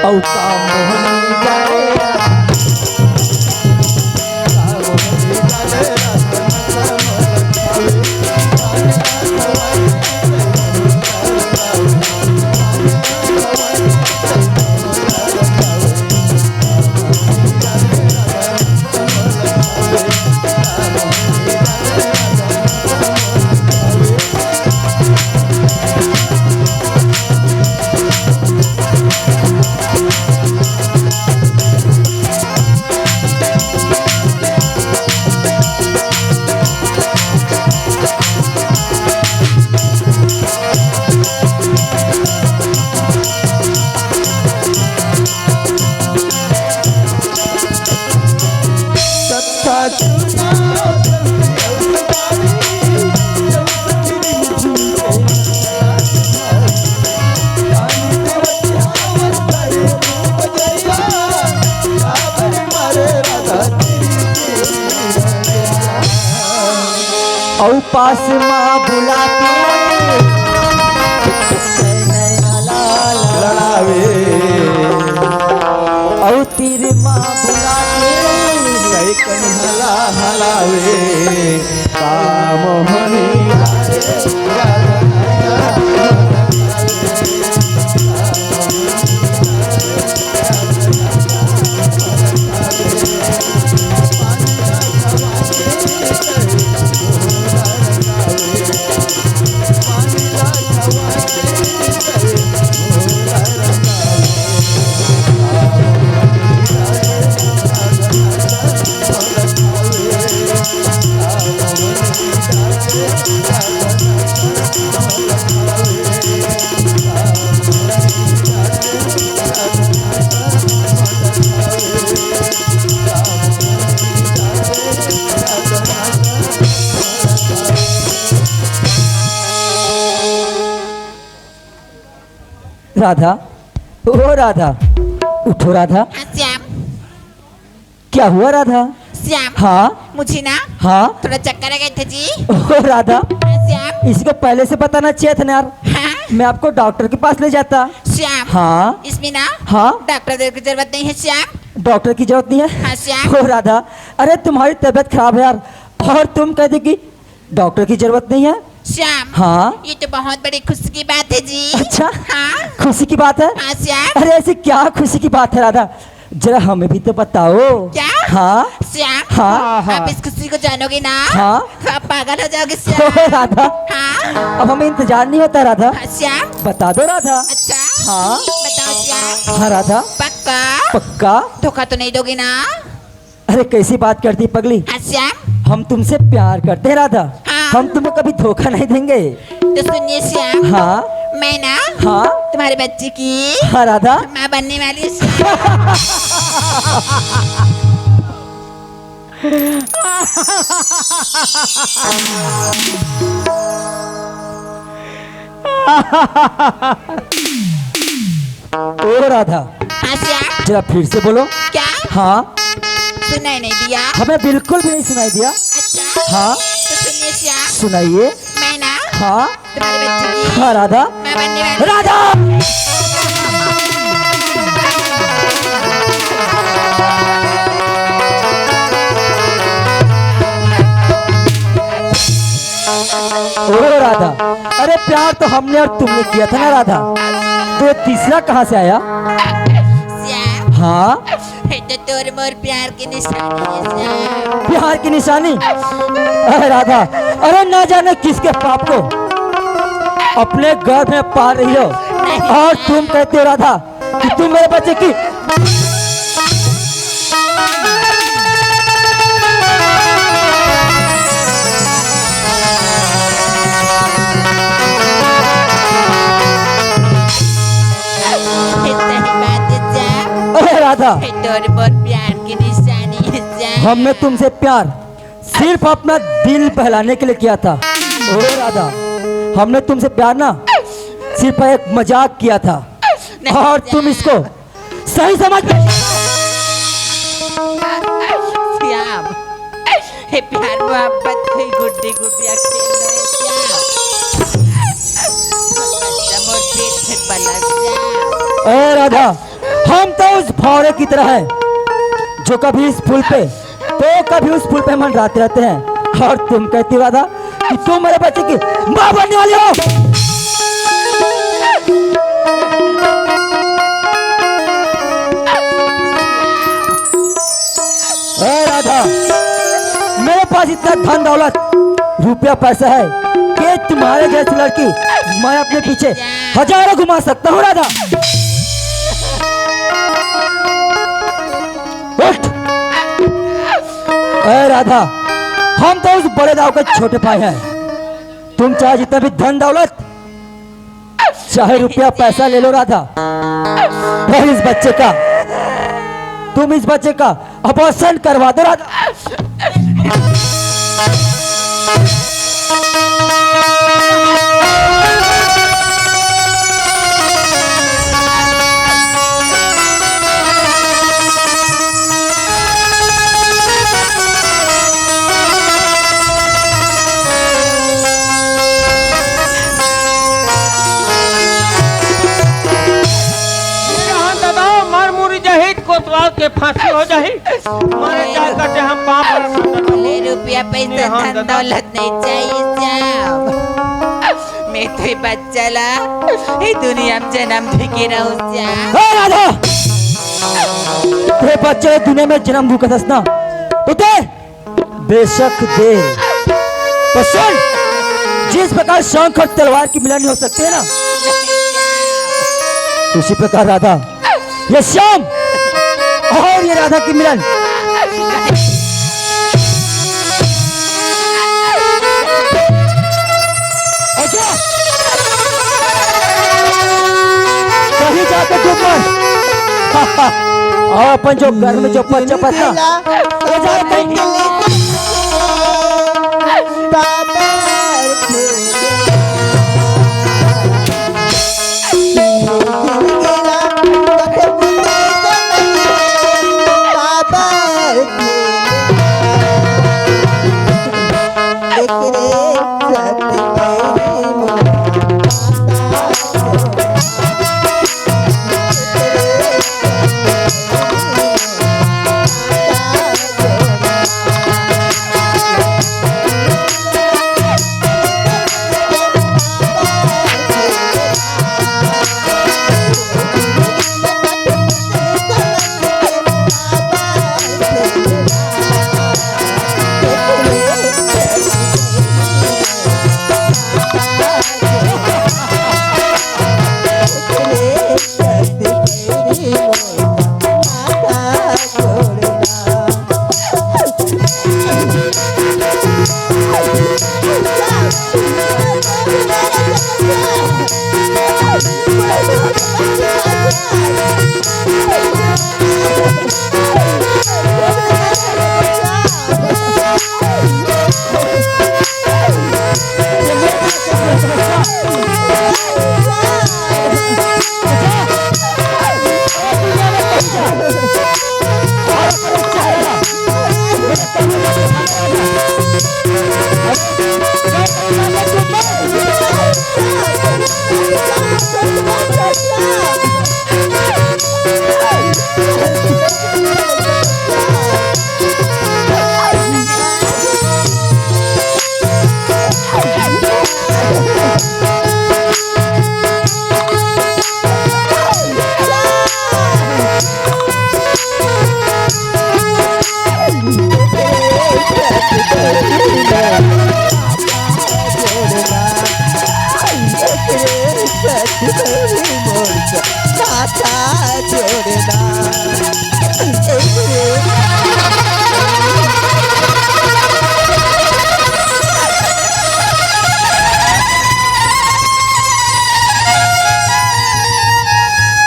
औ का मोहन जाए। अउ पास मा बुला के लड़ावे। अउ तीर मा बुला के कई कन हला हलावे। का मोहनी राधा, ओ राधा, उठो राधा। हाँ श्याम। क्या हुआ राधा? श्याम। हाँ। मुझे ना हाँ। थोड़ा चक्कर आ गए थे जी। ओ राधा, हाँ श्याम। इसको पहले से बताना चाहिए था ना यार। हाँ। मैं आपको डॉक्टर के पास ले जाता। श्याम। हाँ। इसमें ना हाँ। डॉक्टर की जरूरत नहीं है श्याम। डॉक्टर की जरूरत नहीं है? हाँ श्याम। ओ राधा, अरे तुम्हारी तबीयत खराब है यार, और तुम कह दे कि डॉक्टर की जरूरत नहीं है? श्याम। हाँ। ये तो बहुत बड़ी खुशी की बात है जी। अच्छा? हाँ। खुशी की बात है? हाँ श्याम। अरे ऐसी क्या खुशी की बात है राधा, जरा हमें भी तो बताओ। क्या? हाँ। श्याम। हाँ। आप इस खुशी को जानोगे ना, हाँ। तो आप पागल हो जाओगे श्याम। राधा। हाँ। अब हमें इंतजार नहीं होता राधा। हाँ श्याम। बता दो राधा। अच्छा। हाँ। बताओ श्याम। हाँ राधा। पक्का? पक्का। धोखा तो नहीं दोगे ना? अरे कैसी बात करती पगली, हाँ श्याम। हम तुमसे प्यार करते हैं राधा। हाँ। हम तुम्हें कभी धोखा नहीं देंगे। तो सुनिए श्याम। हाँ। मैं ना हाँ। तुम्हारे बच्चे की हाँ राधा। माँ बनने वाली हूँ श्याम। ओ राधा, हाँ श्याम। जरा फिर से बोलो। क्या? हाँ। सुनाई नहीं दिया? हमें बिल्कुल भी नहीं सुनाई दिया। अच्छा। हाँ। तो सुनिए श्याम। सुनाइए। मैं ना हाँ। तुम्हारे बच्चे की हाँ, राधा। मैं बनने वाली राधा। ओ राधा, अरे प्यार तो हमने और तुमने किया था ना राधा, तो ये तीसरा कहाँ से आया? श्याम। हाँ। ये तो तोर मोर प्यार की निशानी है श्याम। प्यार की निशानी? अरे राधा, अरे ना जाने किसके पाप को अपने गर्भ में पाल रही हो, नहीं। और तुम कहते हो राधा कि तुम मेरे बच्चे की सही बात है श्याम। अरे राधा, ये तोर मोर प्यार की निशानी है श्याम। हमने तुमसे प्यार सिर्फ अपना दिल बहलाने के लिए किया था। ओ राधा, हमने तुमसे प्यार ना सिर्फ एक मजाक किया था, नहीं और तुम श्याम। इसको सही समझ में श्याम, हे प्यार मोहब्बत कोई गुड्डी गुडिया खेल रहे श्याम। मोर पेट में पला श्याम। ए राधा, हम तो उस भौरे की तरह हैं जो कभी इस पुल पे तो कभी उस पुल पे मंडराते रहते हैं, और तुम कहती हो राधा कि तुम मेरे बच्चे की माँ बनने वाली हो। ए राधा, मेरे पास इतना धन दौलत, रुपया पैसा है कि तुम्हारे जैसी लड़की मैं अपने पीछे हजारों घुमा सकता हूँ राधा। उठ। ए राधा, हम तो उस बड़े दाव के छोटे भाई हैं। तुम चाहे जितना भी धन दौलत, चाहे रुपया पैसा ले लो राधा, पर इस बच्चे का, तुम इस बच्चे का abortion करवा दो राधा। यहाँ ददा मर मुरी जाही, कोतवाल के फांसी हो जाही। मारे जा करके हम पाप करब। बोले, रुपया पैसा, धन दौलत नहीं चाहिए श्याम। मैं तो ये बच्चा ला ये दुनिया में जन्म दे के रहूं श्याम। ए राधा, ये बच्चा ये दुनिया में जन्म दू कहत हस ना, तो दे, बेशक दे। पर सुन, जिस प्रकार शंख और तलवार की मिलन नहीं हो सकती है ना, उसी प्रकार राधा, ये श्याम और ये राधा की मिलन। अच्छा, कहीं जाके चुप कर। और अपन जो घर में जो बच्चा पता, वो जाके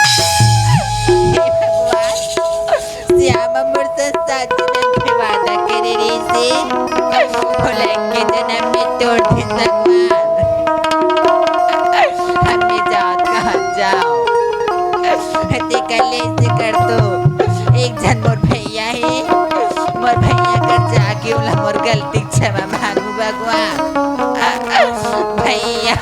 हे भगवान, श्याम मोर से सात जनम के वादा करे रहिसे, ओला एके जनम में तोड़ दिस भगवान। अब मैं जावत कहाँ जाओ, तेकर ले से कर तो एक झन मोर भैया हे, मोर भैया कर जाके ओला मोर गलती के क्षमा मांगू भगवान। भैया।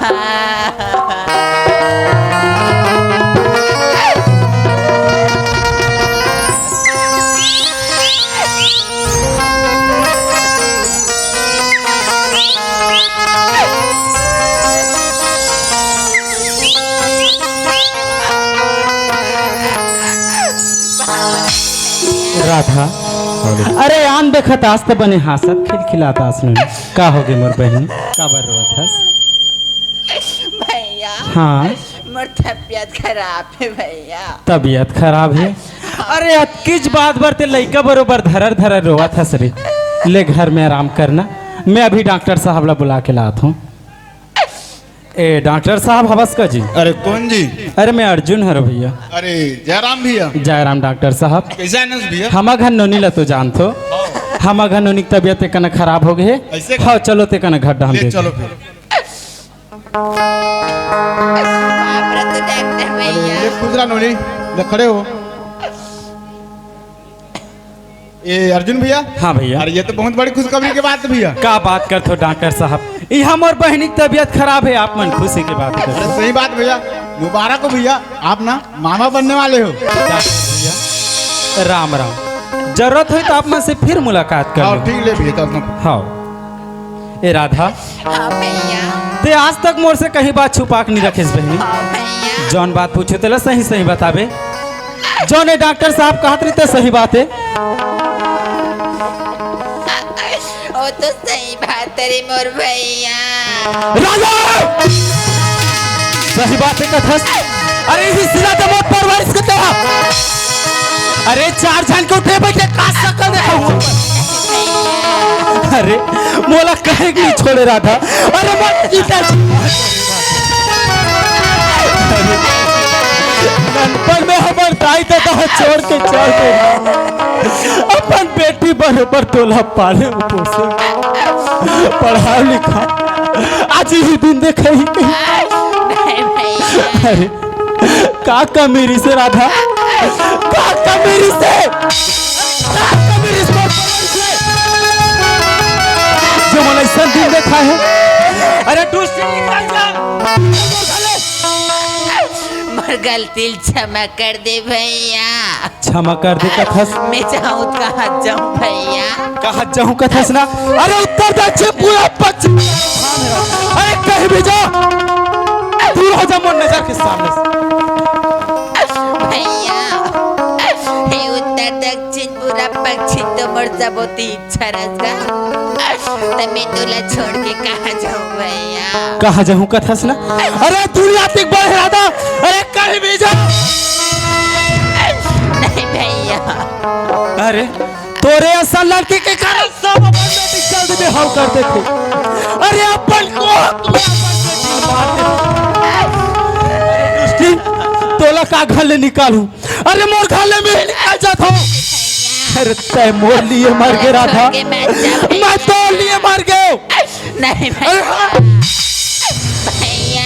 राधा, अरे आन देखत आस त बने हाँसत खिलखिलात आस नोनी। का होगे मोर बहिनी, काबर रोवत हस? भैया, हाँ। मोर तबियत खराब हे भैया। तबियत खराब हे? अरे अतकीच बात बर ते लइका बरोबर धरर धरर रोवत हस रे। ले घर में आराम करना, मैं अभी डॉक्टर साहब ला बुला के लात हूँ। ए डॉक्टर साहब, हवस का जी? अरे कौन जी? अरे मैं अर्जुन हरो भैया। अरे जयराम भैया। जयराम डॉक्टर साहब। कैसे आनस भैया? हमर घर नोनी ला तो जानथो। हमर घर नोनी के तबियत एकन खराब हो गए हे। ऐसे का? हाँ, चलो ते कन घर डाल ले दे। चलो फिर। बाप रे, तो डॉक्टर भैया। अरे, ये खुजरा नोनी, ले खड़े हो। ए अर्जुन भैया। हाँ भैया। अरे ये तो बहुत बड़ी खुशखबरी के बात है भैया। का बात करथो डॉक्टर साहब, इहाँ मोर बहिनी के तबियत खराब हे, आप मन खुशी के बात करथो। अरे सही बात भैया, मुबारक हो भैया, आप ना मामा बनने वाले हो। डॉक्टर भैया, राम राम। जरूरत होई तो आप मन से फिर मुलाकात कर हाँ, लूँ। ठीक ले भैया, तब ना। हाँ। ए राधा, हाँ भैया। ते आज तक मोर से कहीं बात छुपा के नहीं रखेस बहिनी। हाँ भैया। जौन बात पूछे तेला सही सही बताबे। जौन ए डॉक्टर साहब कहत रही ते सही बात हे। ओ तो सही बात रे मोर भैया। राधा! सही बात हे कथस। अरे इही सिला दे मोर परवरिश के तेहा। अरे चार झन के उठे बैठे का सकल देखा हूँ। अरे मोला कहे के नहीं छोड़े राधा। अरे मोर पिताजी। अरे, ननपन में हमर दाई ददा छोड़ के चल दे। अपन बेटी बरोबर तोला पाले पोसे, पढ़ा लिखा, आज ही दिन देखे ही। नहीं भैया। अरे, का कमी रिसे राधा, का कमी रिसे, का कमी रिसे, जो मन ऐसा दिन देखा है। अरे दुष्ट निकल जा। मोर गलती ल क्षमा कर दे भैया। क्षमा कर दे कथस। मैं जाहूँ कहाँ जाहूँ भैया? कहाँ जाहूँ कथस ना? अरे उत्तर दक्षिण पूरब पश्चिम। अरे कहीं भी जा, दूर हो जा मोर नजर के सामने से। भैया, हे उत्तर दक्षिण पूरब पश्चिम तो मोर सबोती छरस गा। त मैं तोला छोड़ के कहाँ जाहूँ भैया? कहाँ जाहूँ कथस ना? अरे दुनिया तक बढ़ रहा था। अरे कहीं भी जा। नहीं भैया। अरे तोरे असन लड़की के कारण सब अपन बेटी जल्द में हाव कर देथे। अरे अपन को तू अपन बेटी मार दे। दुष्टी, तोला का घर ले निकालूं? अरे मोर घर ले मैं निकल जात हूँ। अरे तय मोर लिए मर गे राधा, मैं तोर लिए मर गयो। नहीं भैया। अरे हाँ। भैया।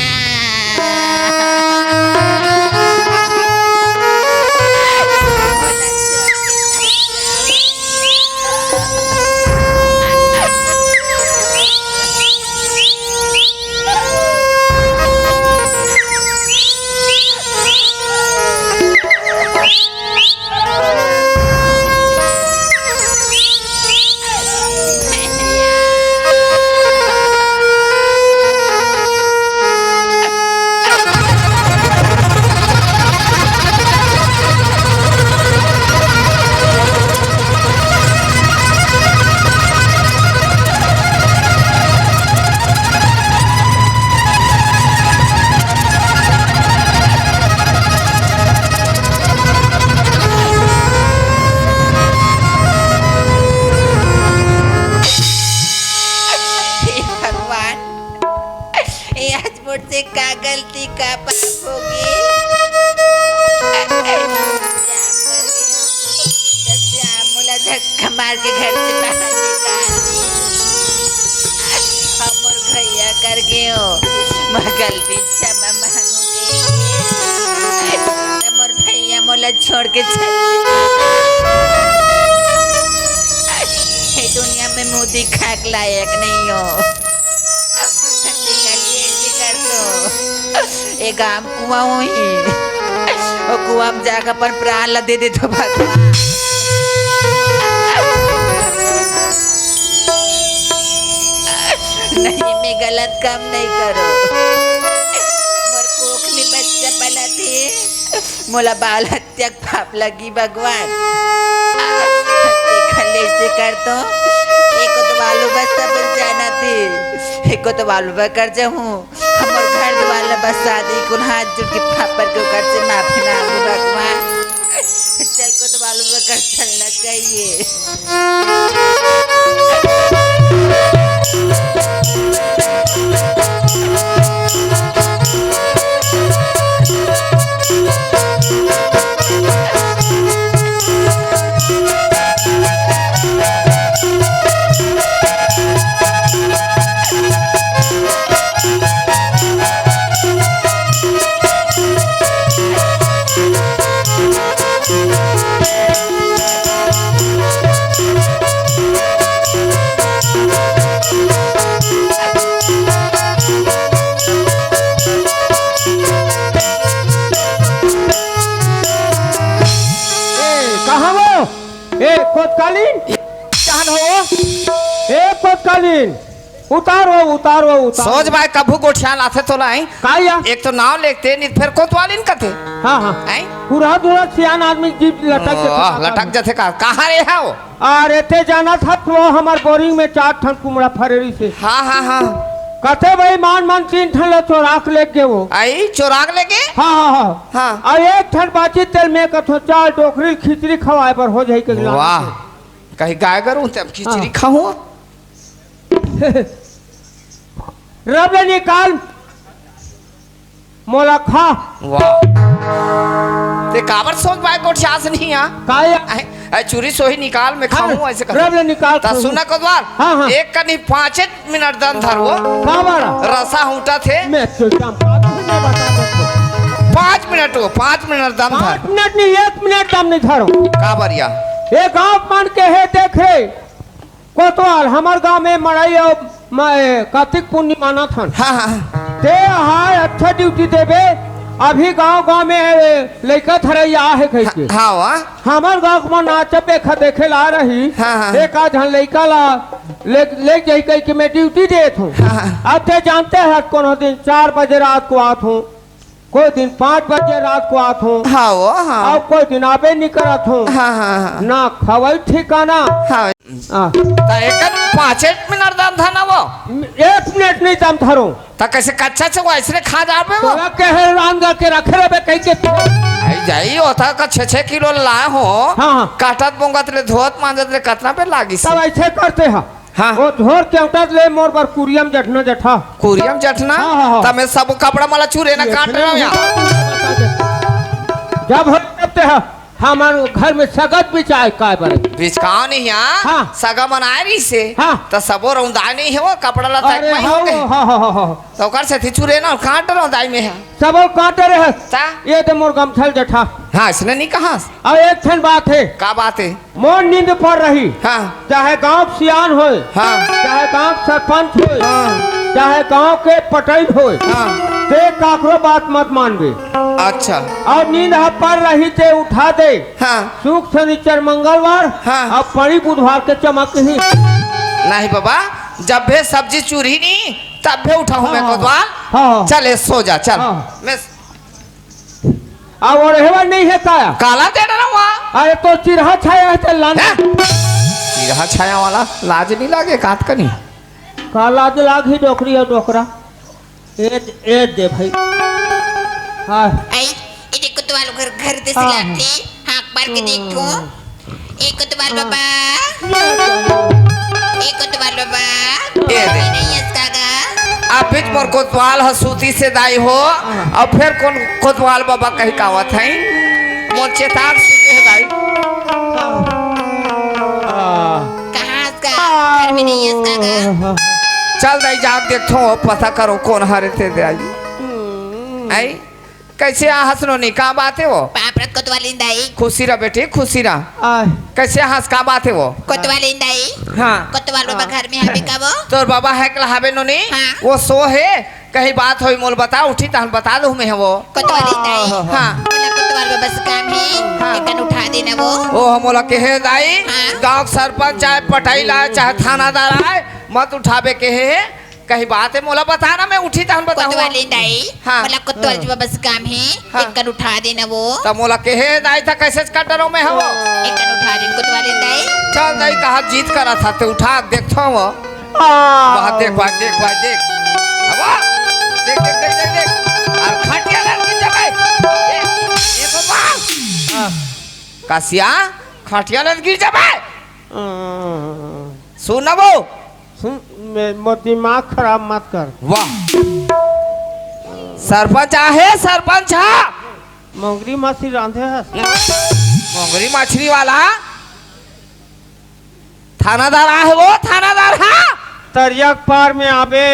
के घर से बाहर निकाल दी। अब मोर भैया कर गे हो, मोर गलती क्षमा मांगू के। त मोर भैया मोला छोड़ के चल दे। ये दुनिया में मुंह दिखाक लायक नहीं हो। तेकर लिए ऐसे कर दो। ए गाम कुआं होही, ओ कुआं में जाके अपन प्राण ला दे दे तो भगवान। नहीं, मैं गलत काम नहीं करो। मोर कोख में बच्चा पला थे, मोला बाल हत्या के पाप लगी भगवान। देखा ले से कर तो, एको तो बालू बस सब जाना थे, एको तो बालू बस कर जाऊं। हमर घर दुआर ला बसा दे, कुल हाथ जोड़ के पापर के ओकर से माफी मांगू भगवान। चल को तो बालू बकर चलना चाहिए। ए, कहाँ वो? ए, कोतकालीन? कहाँ हो? ए, कोतकालीन? उतारो, उतारो, उतारो। सोच भाई, कभू गोठिया लाथे तोला, हैं? का या? एक तो नाव लेते, नहीं फेर कोतवालीन कथे। हाँ, हाँ। हैं? पूरा दूरा सियान आदमी जीभ लटक जाथे ओह, का लटक जाथे का? कहाँ रे है वो? अरे, ते जाना था तो हमर बोरिंग में चार ठन कुमड़ा फरेरी से। हाँ, हाँ, हाँ। कथे भाई, मान, मान तीन ठन ला चोराक लेके वो। आई, चोराक लेके? हाँ, हाँ, हाँ। हाँ। अउ एक ठन बाची तेल में कथो चार डोकरी खिचड़ी खवाए बर हो जाई के लाना वाह। से। कहीं गाय गरू ते अब खिचड़ी हाँ। खाऊं? रब ले निकाल, मोला खा। वाह। ते काबर सोच पाए गोठियास नहीं आ? काय? ऐ, ऐ चूरी सोही निकाल, मैं खाऊं ऐसे कर। रब ले निकाल, त खाऊं। सुना कोतवाल, हाँ, हाँ। एक कनी पाँचे मिनट दम धर वो। काबर? रसा हूंटा थे। मैं तो एकदम पाँच मिनट बता देता हूँ। पाँच मिनट वो, पाँच मिनट दम धर। पाँच मिनट नहीं, एक मिनट दम नहीं धरो। काबर या? ये गाँव मन के हे देखे। कोतवाल, हमर गांव में मड़ई अउ म-, ए, कार्तिक पूर्णिमा मनाथन। हाँ, हाँ। ते हाय अच्छा ड्यूटी देबे, अभी गांव गांव में, ए, लइका धरई आहे कहिके। हाँ, हाँ, वाह। हमर गांव म नाचा पेखा देखे ला रही, हाँ, हाँ। एक आध झन लइका ला ले, ले जाई कहिके मैं ड्यूटी देत हूँ। हाँ, हाँ। अब ते जानते हैं कोनो दिन चार बजे रात को आत हूँ। कोई दिन पाँच बजे रात को आत हूँ। हाँ, वो, हाँ। अउ कोई दिन आबे नहीं करत हूँ। हाँ, हाँ, हाँ। ना खवई ठिकाना। हाँ। हाँ। त एक पाँचे मिनट दम धर ना वो। एक मिनट नहीं दम धरो। त कैसे कच्चा से वो ऐसने खा जाबे वो? तोला कहे रांध के रखे रहबे कहिके। आई जाई, ओथा का छः छः किलो लाए हो। हाँ, हाँ। काटत बोंगत ले, धोत मांजत ले, कतना बेर लागिस? तब ऐसे करते हैं। हाँ। वो झोर केवटत ले मोर बर कुरियम जठना जठा। कुरियम जठना? हाँ, हाँ, हाँ। त मैं सब कपड़ा मला चुरे ना ये काट रहा हूँ यहाँ। जब हो सकते हैं, हमारे घर में सगत बिचाए काय बरे। बिचकाव नहीं यहाँ। हाँ। सगा मनाए रही से। हाँ। त सबो रौंदा नहीं है वो, कपड़ा लता अरे, में हो हाँ, गए। हाँ, हाँ, हाँ, हाँ। त ओकर सेती चुरे ना काट रहा हूँ दाई में है। सबो काटे रहे। ता? ये तो मोर गमछल जठा। हाँ, इसने नहीं कहा। अब एक ठन बात है। का बात है? मोर नींद पर रही। हाँ। चाहे गांव के सियान होय, हाँ। चाहे गांव के सरपंच होय, हाँ। चाहे गांव के पटैल होय, हाँ। ते काकरो बात मत मानबे। अच्छा। अउ नींद ह पर रही ते उठा दे। हाँ। शुक, शनिचर, मंगलवार, हाँ। अउ पड़ी बुधवार के चमक ही। नहीं बाबा, जब भी सब्जी चूरही नहीं, तब भी उठाऊं मैं हाँ। कोतवाल। हाँ। चले, सो जा, चल। हाँ। मैं अब ओढ़ेवा नहीं है काया? काला दे रहा हुआ। अरे तो चिरहा छाया है तो लाना। हैं? चिरहा छाया वाला लाज नहीं लागे कात कनी। का लाज लाग ही डोकरी और डोकरा। ए, ए दे भाई। हाँ। आई, ये देखो तुम्हारे घर, घर दिस हाँ। लाते, हाँक मार के देखो। ए कोतवाल बाबा, ए कोतवाल बाबा, ए दे। नहीं है इसका गा। आप बीच मोर कोतवाल ह सूती से दाई हो, अब फिर कौन कोतवाल बाबा कही कावत है? मोर चेताक सूते है दाई। घर में नहीं है इसका का? चल दाई, जाके देखथों, पता करो कोन हरे ते दाई। आई, कैसे आहस नोनी, का बात हे वो? बाप रे कोतवालीन दाई। खुशी रह बेटी, खुशी रह। आय। कैसे आहस, का बात हे वो? कोतवालीन दाई। हाँ। कोतवाल बाबा घर में हवे का वो? तोर बाबा हे कला हवे नोनी? हाँ। वो सो हे, कहीं बात होई मोला बता, उठी तहन बता दूं मैं वो। कोतवालीन दाई। हाँ। मोला कोतवाल बाबा से काम हे, हाँ। एकन उठा देना वो। ओ, मोला कहे दाई, हाँ। गांव के सरपंच आय, पटई ला आय, चाहे थानादार आय, मत उठाबे कहे हे। कहीं बात हे, मोला बता ना, मैं उठी तहन बताहूं। कोतवालीन दाई, हाँ। मोला कोतवाल जी बाबा से काम हे, हाँ। एकन उठा देना वो। त मोला कहे दाई, त कैसे कर डरो मैं हवो? एकन उठा देना कोतवालीन दाई। चल दाई, कहा जीत करा था, ते उठा देखथों वो। आ। वाह, देख भाई, देख भाई, देख। अब देख, देख, देख, देख, देख। अउ खटिया लग गिर जाबे। ए, ए भगवान। हाँ। कसिया, खटिया लग गिर जाबे। हाँ। सुन ना वो। सुन, मैं, मोर दिमाग खराब मत कर। वाह। सरपंच आहे, सरपंच हा। मोंगरी मछरी रांधे हस। मोंगरी मछरी वाला। थानादार आहे वो, थानादार हा। तरिया के पार में आबे।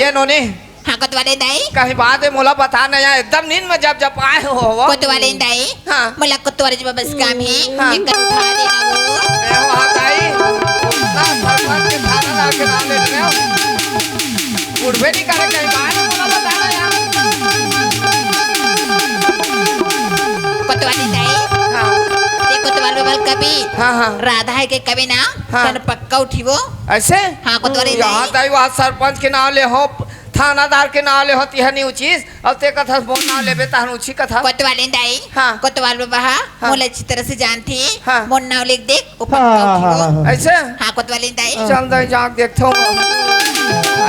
ये नोनी। हाँ, कोतवालीन दाई। कहीं बात हे, मोला बता नया, एकदम नींद में जब जब आए हो वो। कोतवालीन दाई। हाँ। मोला कोतवाल जी बाबा से काम हे, हाँ। एकन उठा देना वो। मैं वहाँ दाई, ना सरपंच के थानादार के नाम ले रहे हो। उठबे नहीं करे, कहीं बात हे, मोला बता नया। कोतवालीन दाई। हाँ। ते कोतवाल बाबा कभी हाँ, हाँ। राधा हे के कभी ना, हाँ। तन पक्का उठी वो। ऐसे? हाँ, कोतवालीन दाई। यहाँ दाई, वहाँ सरपंच के नाम ले हो, थानादार के नाम ले हो, तिहा नहीं उचिस, अब ते कथस मोर नाम लेबे, तहन उची कथा। कोतवालीन दाई, हाँ। कोतवाल बाबा हा, हाँ। मोला अच्छी तरह से जानथे, हाँ। मोर नाम लिख दे, वो पक्का हाँ, उठी वो। हाँ, हाँ। ऐसे? हाँ, कोतवालीन दाई। चल दाई, जाके देखथों।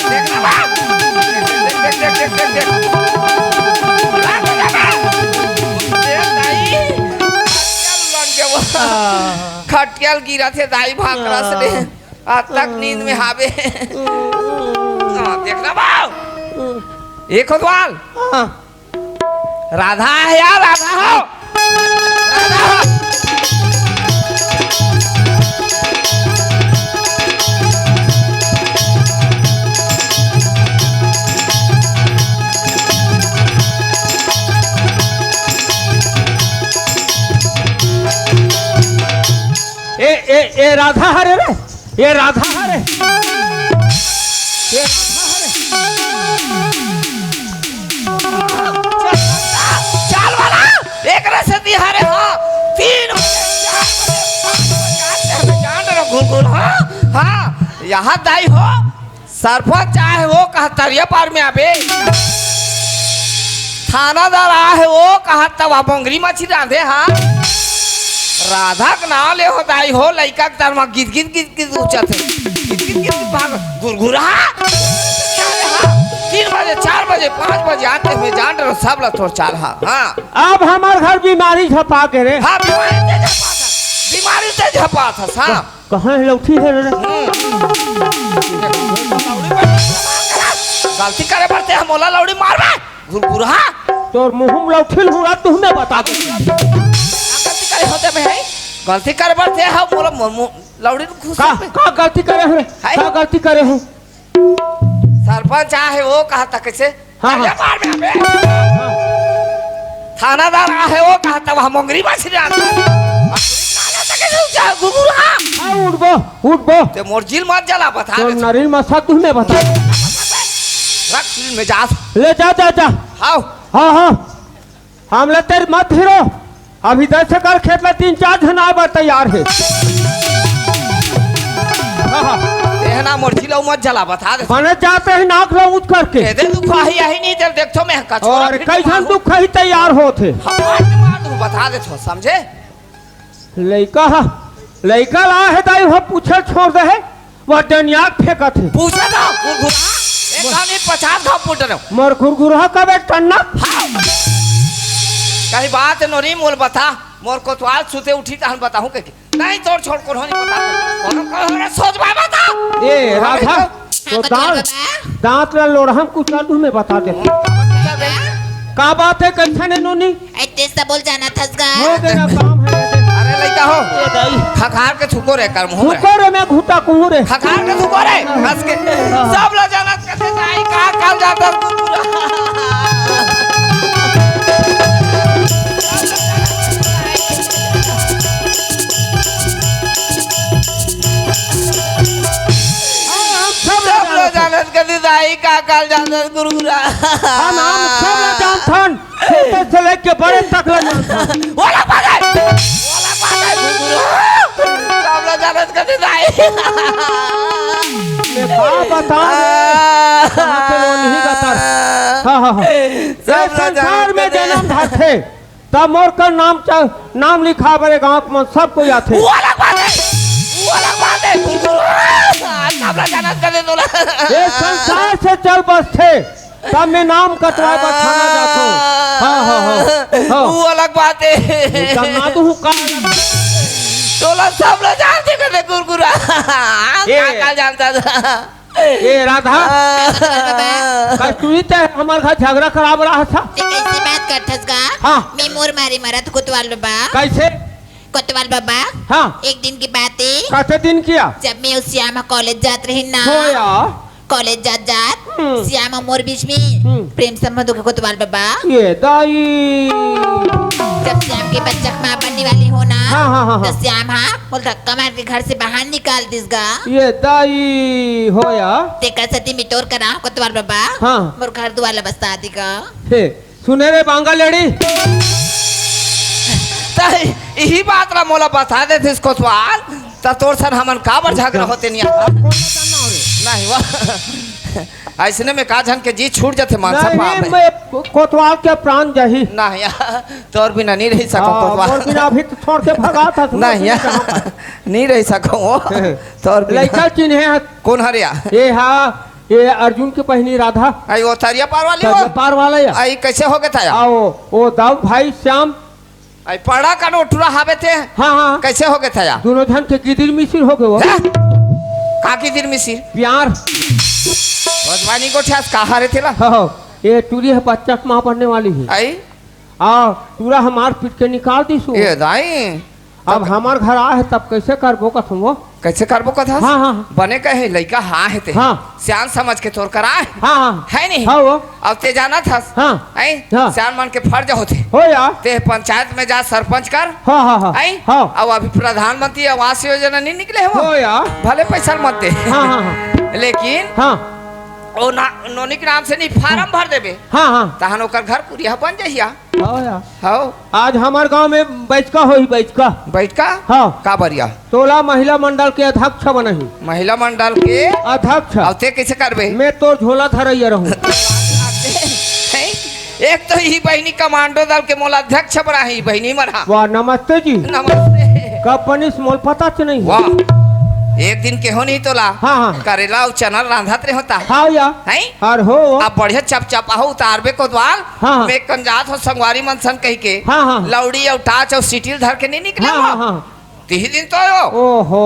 देख ना बा। देख, देख, देख। देख दाई। खटिया लग गया वो। हाँ। खटिया ल गिरथे दाई भाखरस ले। हाँ। आज तक नींद में हावे। हाँ, देख ना बा। ए कोतवाल। हाँ। राधा हे यार, राधा हो। राधा हो। ए, ए, ए, राधा हरे रे। ये राधा हरे। ये राधा हरे। चल, चल वाला, एक रस दी हरे हो। तीन बजे, चार बजे, पाँच बजे आते हैं, जान रहा घुर घुर, हाँ? हाँ, यहाँ दाई हो। सरपंच आहे वो कहा तरिया पार में आबे। थानादार आहे वो कहा तब आप मोंगरी मछरी रांधे हा। राधा के नाम ले हो दाई हो, लइका के तर मा गिद गिद गिद गिद उचत हे। गिद गिद गिद गिद भाग घुरघुरा। तीन बजे, चार बजे, पाँच बजे आते हुए जान रहो सब ला तोर चाल हा। हाँ। अब हमार घर बीमारी झपा के रे। हाँ, बीमारी ते झपात हस। बीमारी ते झपात हस, हाँ। कहाँ हे लौठी हे रे? गलती करे बर ते हा मोला लौड़ी मारबे, घुरघुरहा। तोर मुँह में लौठी ल हुरा तुहने बता दे। गलती करे होते में है, गलती करे बर ते हा मोला मु-, मु-, लौड़ी घुस का, का गलती करे हूँ? का गलती करे हूँ? सरपंच आहे वो कहा था कैसे? हाँ, हाँ। थानादार आहे वो कहा था वहाँ मोंगरी मछरी आता है। हाँ, उठबो, उठबो। ते मोर जिल मत जला, बता तो दे। नरिन मसा तुहने बता। रख, में जा। ले जा, जा, जा। हाँ। हाँ, हाँ। हमला तेर मत फिरो। अभी दस एकड़ खेत ला तीन चार झन आए बर तैयार हे। एहना मोर जिला मत जला, बता दे। बने जाते ही नाक ला ऊँच करके। ए दे दुख आही, आही नहीं दे, देख तो मैं कचोरा और फिर कैसन मारू। दुख ही तैयार होत हे। हम मार के मार दूँ, बता दे तो, समझे? लइका हा, लइका ला हे दाई, वो पूछल छोड़ दे हे। वो डनिया के फेंकत हे। पूछे तो, घुरघुरा। एक घाव नहीं, पचास घाव पूछ रहे हो। मोर घुरघुरा कबे टन्ना? हाँ। कहीं बात नोनी मोल बता, मोर कोतवाल सुते उठी तहन बताहूँ के। नहीं तोर छोड़ कोनो नहीं बता। कोनो कहो रे सोच बाबा बता। ए, राधा, हाँ, तो कोतवाल दांत, बाबा। दांत ला लोढ़ा कुचा दूँ मैं बता दे। का बात हे, कैसन हे नोनी? ऐ तेज सा बोल जाना थस गा। हो गया काम है। अरे लइका हो। ए दाई। खखार के थुको रे, कर मुंह रे। थुको रे, मैं घुटा कुहू रे। खखार के थुको रे, हंस के। सब ला जानत कथे दाई, का काल जाता कुकुरा। सब ला जानत कथे दाई, का काल जाता कुकुरा। हम, हम सब ला जानथन। छोटे से लेके बड़े तक ला जानथन। ओला बात हे। ओला बात हे, गुरु। सब ला जानत कथे दाई। मैं का बताऊं? कहाँ पे लोग नहीं बता। हाँ, हाँ, हाँ। सब ये ला संसार जानत में कथे। जन्म धरथे, तब मोर कर नाम च-, नाम लिखा बरे गांव में सब कोई आथे। ओला बात हे। ओला बात हे, गुरु। सब ला जानत कथे तोला। ये संसार से चल बसथे। तब मैं नाम कटवाए बर थाना जाथों। हाँ, हाँ, हाँ, हाँ। वो अलग बात हे। एकर ना तो हूँ का। तोला सब ला जानथे कथे कुरकुरा। ए। का, का जानता था? ए राधा। कस्तूरी ते हमर घर झगड़ा कराब रहा था। ते कैसी बात करथस गा? हाँ। मैं मोर मारी मरत कोतवाल बाबा। कैसे? कोतवाल बाबा। हाँ। एक दिन की बात हे। कैसे दिन किया? जब मैं अउ श्याम कॉलेज जात रहिन ना। होया। कॉलेज जात जात हम्म। श्याम अउ मोर बीच में हम्म। प्रेम संबंध होगे कोतवाल बाबा। ये दाई। जब श्याम के बच्चा के माँ बनने वाली हो ना, हाँ, हाँ, हाँ, तो हाँ। श्याम हा मोला धक्का मार के घर से बाहर निकाल दिस गा। ये दाई होया। तेकर सेती मैं तोर करा कोतवाल बाबा। हाँ। मोर घर दुआर ला बसा दे गा। हे, सुने रे बांगा लेड़ी। तै इही बात ला मोला बता देतिस कोतवाल, त तोर सन हमन काबर झगड़ा होते नहीं। नहीं वा। अइसने में का झन के जी छूट जाथे, मानसा नहीं, पाप हे। मैं कोतवाल के प्राण जाही। नहीं, तोर बिना नहीं रह सको हाँ, कोतवाल। मोर बिना अभी तो छोड़ के भगा था, नहीं, नहीं रह सको वो। तोर बिना। लइका चिन्हे हे। कोन हरे या? ये हा, ये अर्जुन के बहिनी राधा। आई वो तरिया पार वाली हो? तरिया पार वाला या। आई कैसे होगे था या? आओ, वो दाऊ भाई श्याम। आई पड़ा का नोटुरा हावे थे? हाँ, हाँ। कैसे होगे था या? दोनों झन के गिदिर मिसिर होगे वो। हैं? का गिदिर मिसिर? प्यार। भगवानी गोठियास का हरे थेला? हाँ, हाँ। ये टूरी हे बच्चा के माँ बनने वाली हे। आई? आ, टूरा हमार पीट के निकाल दिस वो। ए दाई। अब तब हमर घर आ हे, तब कैसे करबो कथों वो? कैसे करबो कथस? हाँ, हाँ, हाँ। बने कहे, लइका हा हे ते। हाँ। सियान समझ के तोर करा हे। हाँ, हाँ। हे नहीं? हाँ, वो। अब ते जानत हस। हाँ। हैं? हाँ। सियान मन के फर्ज होथे। हो या। ते पंचायत में जा, सरपंच कर। हाँ, हाँ, हाँ। हैं? हाँ। अब अभी प्रधानमंत्री आवास योजना नहीं निकले हे वो? हो या। भले पैसा मत दे। हाँ, हाँ, हाँ। लेकिन हाँ। ओ ना, नोनी के नाम से नहीं, फार्म भर देबे। हाँ, हाँ। तहन ओकर घर कुरिया बन जहिया। हाँ या। हव। आज हमर गांव में बैठका होही, बैठका। बैठका? हाँ। का बरिया? तोला महिला मंडल के अध्यक्ष बनही। महिला मंडल के? अध्यक्ष। अउ ते कैसे करबे? मैं तोर झोला धरैया रहूं। हैं? एक तो ही बहिनी कमांडो दल के मोला अध्यक्ष बनाही बहिनी मन हा। वाह, नमस्ते जी। नमस्ते। कब बनिस मोल पता च नहीं हे। वाह। एक दिन केहो नहीं तोला। हाँ, हाँ। करेला अउ चना रांधत रहे होता। हाँ या। हैं? अरे हो। अब बढ़िया चपचपा हो उतारबे कोतवाल। हाँ, हाँ। मैं कन जात हो संगवारी मन सन कहि के। हाँ, हाँ। लौड़ी अउ टाच अउ सिटिल धर के नहीं निकले हाँ, हो। हाँ, हाँ। तिही दिन तो आयो। ओहो,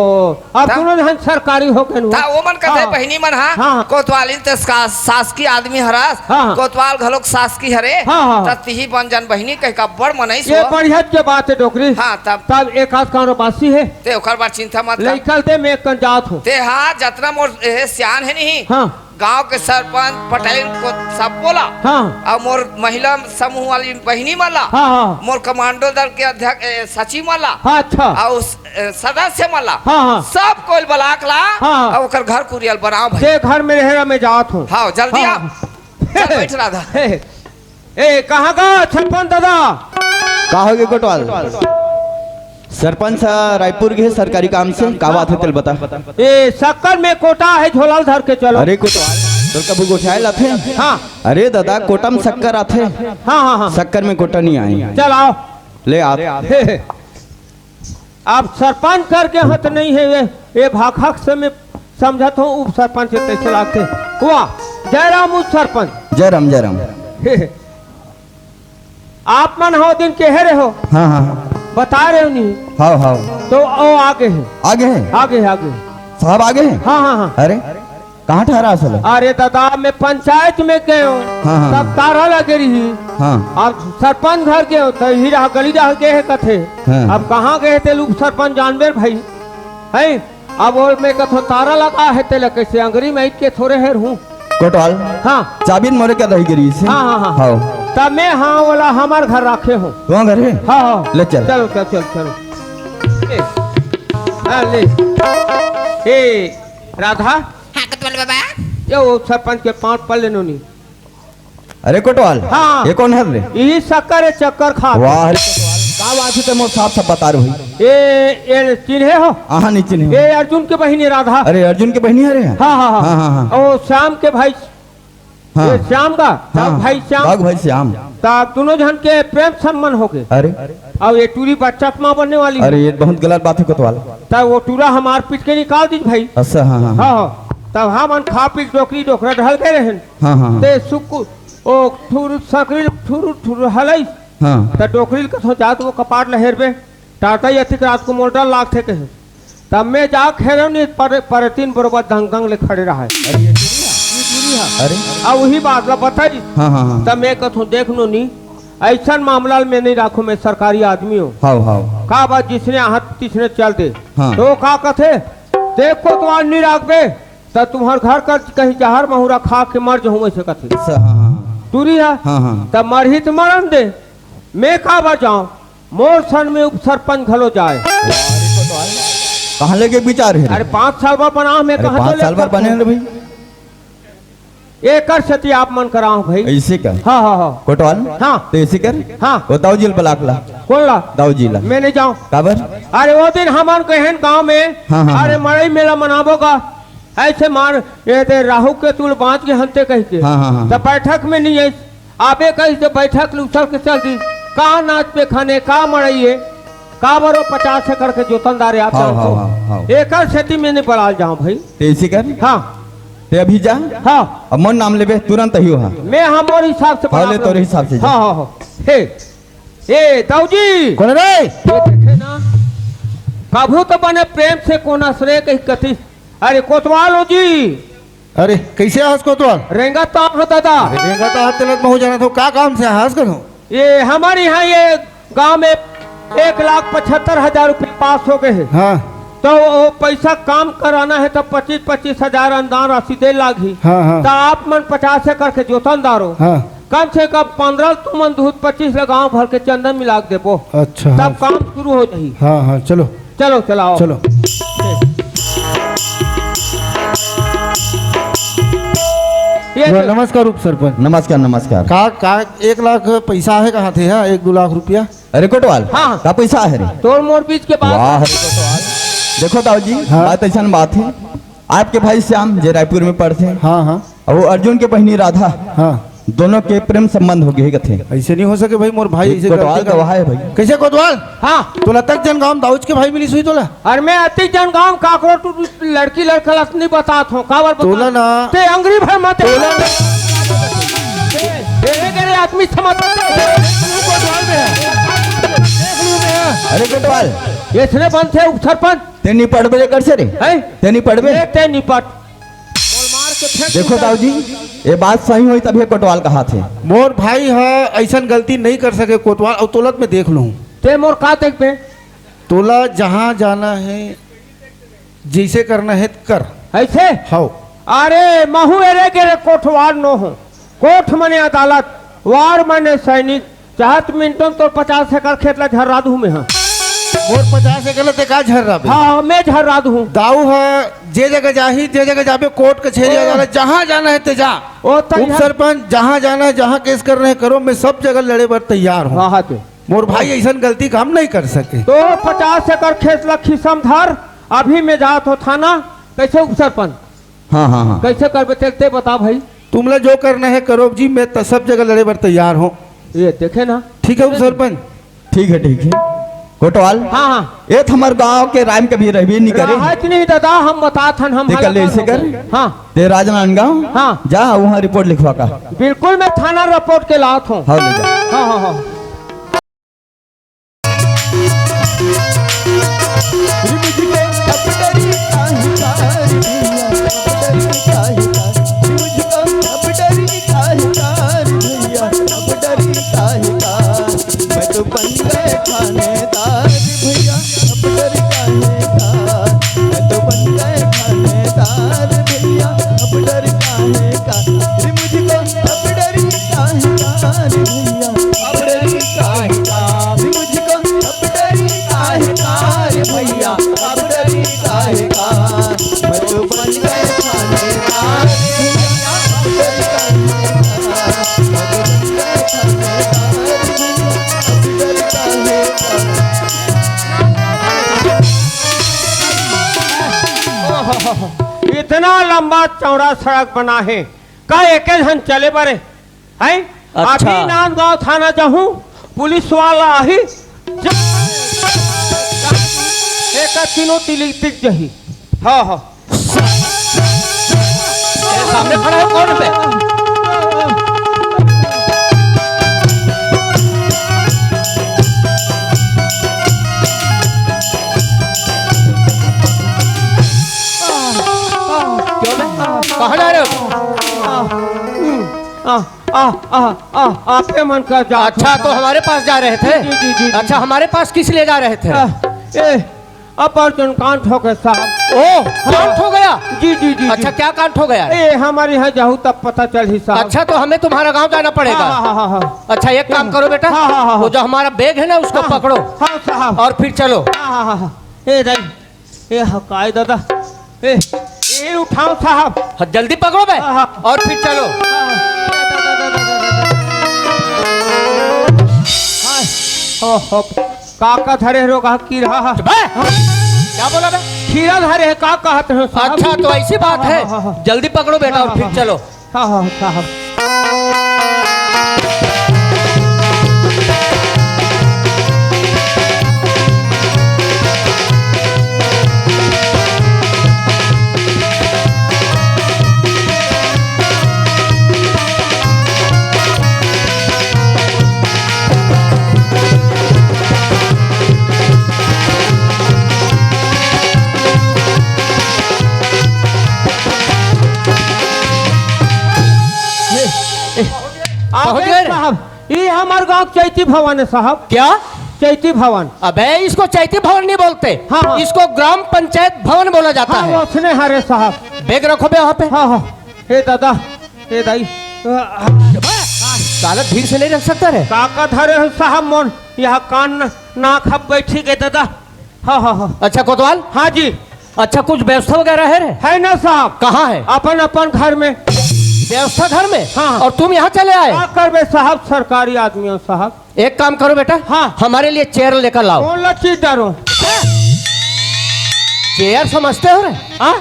अब ता? दोनों झन सरकारी हो गए ता वो मन कथे हाँ। बहिनी मन हा, हाँ, हाँ। कोतवालिन ते सा-, शासकीय आदमी हरस, हाँ, हाँ। कोतवाल घलोक शासकीय हरे, हाँ, हाँ, हाँ। त तिही बन जन बहिनी कहि का बड़ मनई ये हो। बढ़िया के बात हे डोकरी। हाँ, तब? तब एक आध कारो बासी हे। ते ओकर बार चिंता मत कर। लइका दे मैं कन जात हो। ते हाँ, जतना मोर ए, सियान हे नहीं। हाँ। गांव के सरपंच, पटेल को सब बोला। हाँ। अउ मोर महिला समूह वाली बहिनी मन ला। हाँ, हाँ। मोर कमांडो दल के अध्यक्ष, ए, सचिव मन ला। हाँ, अच्छा। अउ स-, ए, सदस्य मन ला। हाँ, हाँ। सब कोई बलाक ला। हाँ, हाँ। अउ ओकर घर कुरियल बनाओ भाई। जे घर में रहे ला, मैं जात हूँ। हाँ, जल्दी हाँ, आ। हाँ। चल, बैठ राधा। ए, कहाँ गा सरपंच दादा? का होगे कोटवाल? सरपंच ह रायपुर गे हे सरकारी काम से, का बात हे तेला बता। ए, सक्कर में कोटा हे, झोला ल धर के चलो। अरे कोटवाल, तोर कभू गोठियाए ल आथे? हाँ। अरे दादा, कोटा में सक्कर आथे। हाँ, हाँ, हाँ। सक्कर में कोटा नहीं आए। चल आओ। ले आ। हे, हे। आप सरपंच करके हत नहीं हे, ये, ये भाखा से मैं समझत हूँ, उप सरपंच के कैसे लागथे। वाह, जय राम उप सरपंच। जय राम, जय राम। हे, हे। आप मन हो दिन के हे रहे हो। हाँ, हाँ, हाँ। बता रहे हो नहीं। हाँ, हाँ। तो ओ आगे है। आगे है? आगे है, आगे है। साहब आगे हैं? हाँ, हाँ, हाँ। अरे? कहाँ ठहरा असल? अरे दादा, मैं पंचायत में गयो, हाँ, हाँ, तब हाँ। तारा लगे रही। हाँ। अब सरपंच घर गयो, तो ही रहा, गली रह गए है कथे। हाँ। अब कहाँ गए थे लोग सरपंच जानबे भाई, है? अब वो मैं कथो तारा लगा है, तेला कैसे अंगरी में के थोड़े हेर हूँ। कोटवाल। हाँ। चाबी मोरे का रही गिरी से। हाँ, हाँ, हाँ। हाँ। तब मैं, हाँ, वाला हमार घर रखे हूँ। वहाँ घर है? हाँ, हाँ। ले चल। चलो, चलो, चलो, चलो। ए, हाँ, ले। ए, राधा। हाँ, कोतवाल बाबा। ये वो सरपंच के पाँव पड़ लेनो नी। अरे कोटवाल, हाँ। ये कौन है रे? यही शक्कर है, चक्कर खा। वाह रे कोटवाल, का बात है, ते मोर साफ साफ बता रहे भाई। ए, ए, चिन्हे हो? हाँ, नहीं चिन्हे हो। ए, अर्जुन के बहिनी राधा। अरे, अर्जुन के बहिनी है रे? हाँ, हाँ, हाँ। हाँ, हाँ, हाँ। ओ, श्याम के भाई। हाँ। ये श्याम का? हाँ। भाई श्याम। बाघ भाई श्याम। तब दोनों जन के प्रेम संबंध हो गए। अरे। अब ये टूरी बच्चा माँ बनने वाली है। अरे, ये बहुत गलत बात है कोतवाल। तब वो टूरा हमार पीट के निकाल दीज भाई। अच्छा, हाँ, हाँ, हाँ। हाँ, हाँ। तब हमन खा पी के डोकरी डोकरा ढल गए रहन। हाँ, हाँ, हाँ। ते सुकु, ओ, ठुर सकरी ठुर ठुर हलई। हाँ। त डोकरी ल कथो जात वो कपाट ल हेरबे। टाटा यतिक रात को मोटर लागथे कहे। तब मैं जा खेरो नी पर, परतीन बरोबर धंग धंग ले खड़े रहा है। अरे, ये टूरी है? ये टूरी है। अरे। अब वही बात ला बताई। हाँ, हाँ, हाँ। तब मैं कथो देख नो नी, ऐसा मामला में नहीं राखो, मैं सरकारी आदमी हूँ। हाँ, हाँ। का बात जिसने हाथ तिसने चल दे। हाँ। तो का कथे, देखो तुम्हार नहीं राखबे, त तुम्हार घर कर कहीं जहर महुरा खा के मर जाऊं, ऐसे कथे। अच्छा, हाँ, हाँ। टूरी है? हाँ, हाँ। त मरही त मरन दे, मैं का बर जाऊं, मोर सन में उपसरपंच घलो जाए। कहाँ लेके विचार है? अरे, पाँच साल बर बना, मैं अरे, कहाँ पाँच चले साल बर सकता बने हूँ? रे भाई। एकर सेती आप मन कराओ भाई। ऐसे का? हाँ, हाँ, हाँ। कोटवाल? हाँ। तो ऐसे कर? हाँ। वो दाऊ जी ला बलाक ला। कौन ला? दाऊ जी ला। मैं नहीं जाऊँ। काबर? अरे, वो दिन हमन गहन गांव में, हाँ, हाँ, अरे, हाँ। मड़ई मेला मनाबो का, ऐसे मार, ये दे राहु के तुल बांच के हंते कह के। हाँ, हाँ, हाँ। तो बैठक में नहीं है, आबे कही तो बैठक लूसल के चल दी। का नाच पे खाने, का मड़ई है, का बरो पचास एकड़ के जोतनदार है आप हाँ, जानते हो। हाँ, हाँ, हाँ। एकर सेती में नहीं बड़ाल जाऊँ भाई। ते ऐसे कर? हाँ। ते अभी जा। हाँ। अब मोर नाम लेबे, तुरंत ही हो। हाँ। मैं हाँ मोर हिसाब से हाँ, बना ले, तोरे हिसाब से जा। हाँ, हाँ, हाँ। हे, ए, दाऊ जी। कौन रे? ये देखे ना, कभू तो बने प्रेम से कोना सरे कही कथी। अरे, कोतवाल हो जी। अरे, कैसे आस कोतवाल? रेंगा तो हो दादा। अरे, रेंगा तो हाथ तलत महू जाना था, का काम से आस करो? ये हमारे यहाँ ये गांव में एक लाख पचहत्तर हजार रुपये पास हो गए हैं। हाँ। तो वो पैसा काम कराना है तो पच्चीस पच्चीस हजार अनुदान राशि दे लागी। हाँ, हाँ। तो आप मन पचास एकड़ के जोतनदार हो। हाँ। कम से कम पन्द्रह तुमन दूध पच्चीस लगाओ भर के चंदन मिला के देबो। अच्छा, तब हाँ। काम शुरू हो जाही। हाँ, हाँ, चलो। चलो, चलाओ। चलो। ये वाह, चलो। नमस्कार उप सरपंच। नमस्कार, नमस्कार। का, का एक लाख पैसा है कहाँ थे, हाँ? एक दो लाख रुपया? अरे कोटवाल, हाँ। का पैसा है रे? तोर मोर बीच के बात। वाह रे कोटवाल। देखो दाऊ जी, हाँ। बात ऐसा बात है, आपके भाई श्याम जे रायपुर में पढ़ते हैं, हाँ, हाँ। और वो अर्जुन के बहिनी राधा, हाँ। दोनों के प्रेम संबंध हो गए कथे। ऐसे नहीं हो सके भाई, मोर भाई ये ऐसे कोतवाल गलती कर गवाह है भाई। कैसे कोतवाल? हाँ। तोला तक जन गांव दाऊज के भाई मिली सुई तोला? अरे मैं अति जन गांव काकरो टू लड़की लड़का लस नहीं बतात हूँ, काबर बता? तोला ना। ते अंगरी भर मत। तोला ना। ए, ए, ए, करे आदमी समझ। कोतवाल में है। देख लूं मैं। अरे कोतवाल। इसने बन थे उपसरपंच। ते निपटबे कर से रे। हैं? ते निपटबे? ए, ते निपट। मोर मार के फेंक देखो दूंगा। दाऊ जी, ये बात सही हुई तभी कोटवाल कहा थे। मोर भाई ह ऐसन गलती नहीं कर सके कोतवाल, और तोलत में देख लूं। ते मोर का देखबे? तोला जहां जाना है, जैसे करना है कर। ऐसे? हाओ। अरे महू एरे गेरे कोटवाल नो हो। कोट मने अदालत, वार मने सैनिक, चाहत मिनटों तो पचास एकड़ खेत ला झर्रा दूं मैं, हाँ। मोर पचास एकड़ ला ते का झर्रा बे? हाँ, मैं झर्रा दूं। दाऊ ह जे जगह जाही, जे जगह जाबे, कोर्ट कचहरी हाँ। अदालत, जहाँ जाना है ते जा। ओ, तैयार। उप सरपंच, जहाँ जाना है, जहाँ केस करना है करो, मैं सब जगह लड़े बर तैयार हूँ। हाँ, हाँ, ते। मोर भाई ऐसन गलती काम नहीं कर सके। तो पचास एकड़ खेत ला खिसम धर, अभी मैं जात हो थाना, कैसे उप सरपंच? हाँ, हाँ, हाँ। कैसे करबे तेल ते बता भाई। तुमला जो करना है करो जी, मैं त सब जगह लड़े बर तैयार हूँ। ये देखे ना। ठीक है उप सरपंच। ठीक है, ठीक है। कोटवाल। हाँ, हाँ। ये तो हमार गांव के राम कभी रहबे नहीं करे। राहत नहीं दादा, हम बतात हन, हम ते कर ले हालत ऐसे कर। हाँ। ते राजनांदगांव हाँ। जा, वहाँ रिपोर्ट लिखवा का। बिल्कुल, मैं थाना रिपोर्ट के लात हूँ। हाँ, ले जा। हाँ, हाँ, हाँ। तो बन गए थानेदार भैया, अब डर काहे का? मैं तो बन गए थानेदार भैया, अब डर काहे का? रे मुझको अब डर काहे का रे भैया, अब डर काहे का? रे मुझको अब डर काहे का रे भैया, अब डर काहे का? मैं तो बन गए थानेदार भैया, अब डर काहे का? मैं तो बन गए थानेदार भैया, अब डर काहे का? ओहो, इतना लंबा चौड़ा सड़क बना है, का एके झन चले बरे? हैं? अच्छा। अभी नांदगांव थाना जाहूं, पुलिस वाला आही, एक तीनों तिली दिख जही। हाँ, हाँ। तेरे सामने खड़ा है, कौन बे? क्यों बे? कहाँ जा रहे हो? आ, आ, आ, आ, आपे मन का जा अच्छा, तो हमारे पास जा रहे थे? जी, जी, जी, जी। अच्छा, हमारे पास किस लिए जा रहे थे? आ, ए, अपर जन कांड हो गए साहब। ओ, कांड हो गया? जी, जी, जी, अच्छा, जी। क्या कांड हो गया? ए, हमारे यहाँ जाहू तब पता चलही साहब। अच्छा, तो हमें तुम्हारा गांव जाना पड़ेगा। हाँ, हाँ, हाँ, हाँ। अच्छा, एक काम करो बेटा, हाँ, हाँ, हाँ, वो हाँ। जो हमारा बैग है ना, उसको हाँ, पकड़ो। हाँ साहब। और फिर चलो। हाँ, हाँ, हाँ, हाँ। ए दाई, ए हकाई दादा, ए, ए उठाओ साहब। हाँ, जल्दी पकड़ो बे। हाँ, हाँ। और फिर चलो। हाँ, हाँ। हाँ, हो, हो। का का धरे हो गा कीरा? बे, क्या बोला बे? खीरा धरे है, का कहत हो साहब? अच्छा, तो ऐसी बात हाँ, है। हाँ, हाँ, हाँ। जल्दी पकड़ो बेटा और हाँ, फिर हाँ, चलो। हाँ, हाँ, साहब। ए, ए, पहुंच अबे गए रे? साहब, ई हमार गांव चैती भवन है साहब। क्या? चैती भवन। अबे, इसको चैती भवन नहीं बोलते, हाँ, हाँ। इसको ग्राम पंचायत भवन बोला जाता हाँ, है। वसने हरे साहब। बैग रखो बे वहाँ पे। हाँ, हाँ। हे दादा, हे दाई। साला धीरे से नहीं रख सकता रे। का का धरे हो साहब मोन? यहाँ कान न-, नाक हब बैठी गए दादा। हाँ, हाँ, हाँ। अच्छा कोतवाल। हाँ जी। अच्छा, कुछ व्यवस्था वगैरह है रे? है ना साहब। कहाँ है? अपन, अपन घर में। व्यवस्था घर में? हाँ। और तुम यहाँ चले आए? का करबे साहब, सरकारी आदमी हो साहब। एक काम करो बेटा, हाँ। हमारे लिए चेयर लेकर लाओ। कौन ला चीज डारो? चेयर समझते हो रे? हाँ?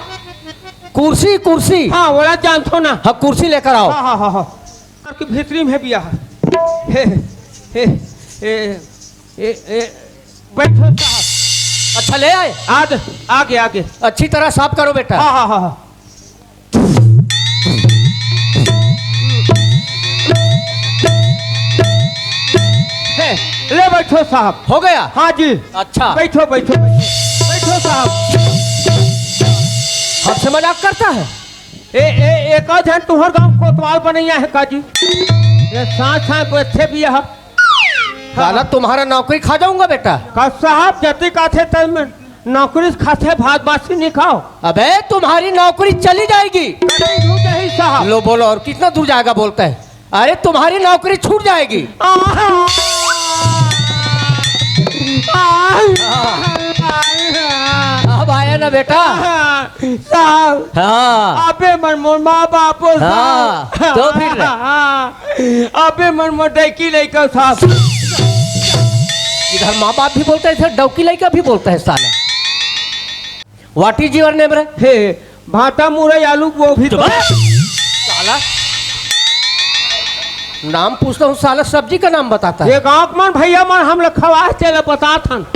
कुर्सी, कुर्सी। हाँ, ओला जानथो ना। हाँ, कुर्सी लेकर आओ। हाँ, हाँ, हाँ, हाँ। घर के भीतरी में बिया है। हे, हे, हे, ए, ए, बैठो साहब। अच्छा, ले आए? आद-, आगे, आगे। अच्छी तरह साफ करो बेटा। हाँ, हाँ, हाँ, हाँ। हे, ले बैठो साहब। हो गया? हाँ जी। अच्छा। बैठो, बैठो, बैठो। बैठो साहब। हमसे मजाक करता है? ए, ए, एक आध झन तुहर गांव कोतवाल बनैया है का जी? ये साथ साथ बैठे भी है। साला तुम्हारा नौकरी खा जाऊंगा बेटा। का साहब जतिक आथे तब में नौकरी से खाथे भात बासी नहीं खाओ। अबे तुम्हारी नौकरी चली जाएगी। कहीं झूठ नहीं साहब। लो बोलो और कितना दूर जाएगा बोलता है। अरे तुम्हारी नौकरी छूट जाएगी। आहा। आहा। अब आया ना बेटा। साहब। हाँ। अबे मन मोर माँ बाप हो हाँ, साहब। तो फिर? हाँ। अबे मन मोर डौकी लइका साहब। इधर माँ बाप भी बोलता है, इधर डौकी लइका भी बोलता है साला। What is your name रे? हे, भाटा मुरई आलू गोभी चुप तो। रह। साला। नाम पूछता हूँ साला, सब्जी का नाम बताता है। ये गाँव के मन भैया मन हम लोग खवा चले बतात हन।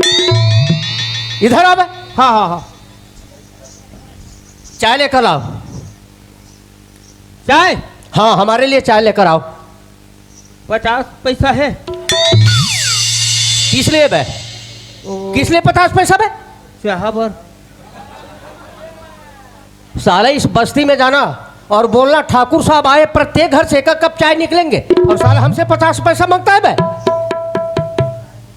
इधर आ बे। हाँ, हाँ, हाँ। चाय लेकर आओ। चाय? हाँ, हमारे लिए चाय लेकर आओ। पचास पैसा है। किस लिए बे? ओ। किस लिए पचास पैसा बे? चाह बर। साला इस बस्ती में जाना और बोलना, "ठाकुर साहब आए, प्रत्येक घर से एक एक कप चाय निकलेंगे," और साला हमसे पचास पैसा मांगता है बे।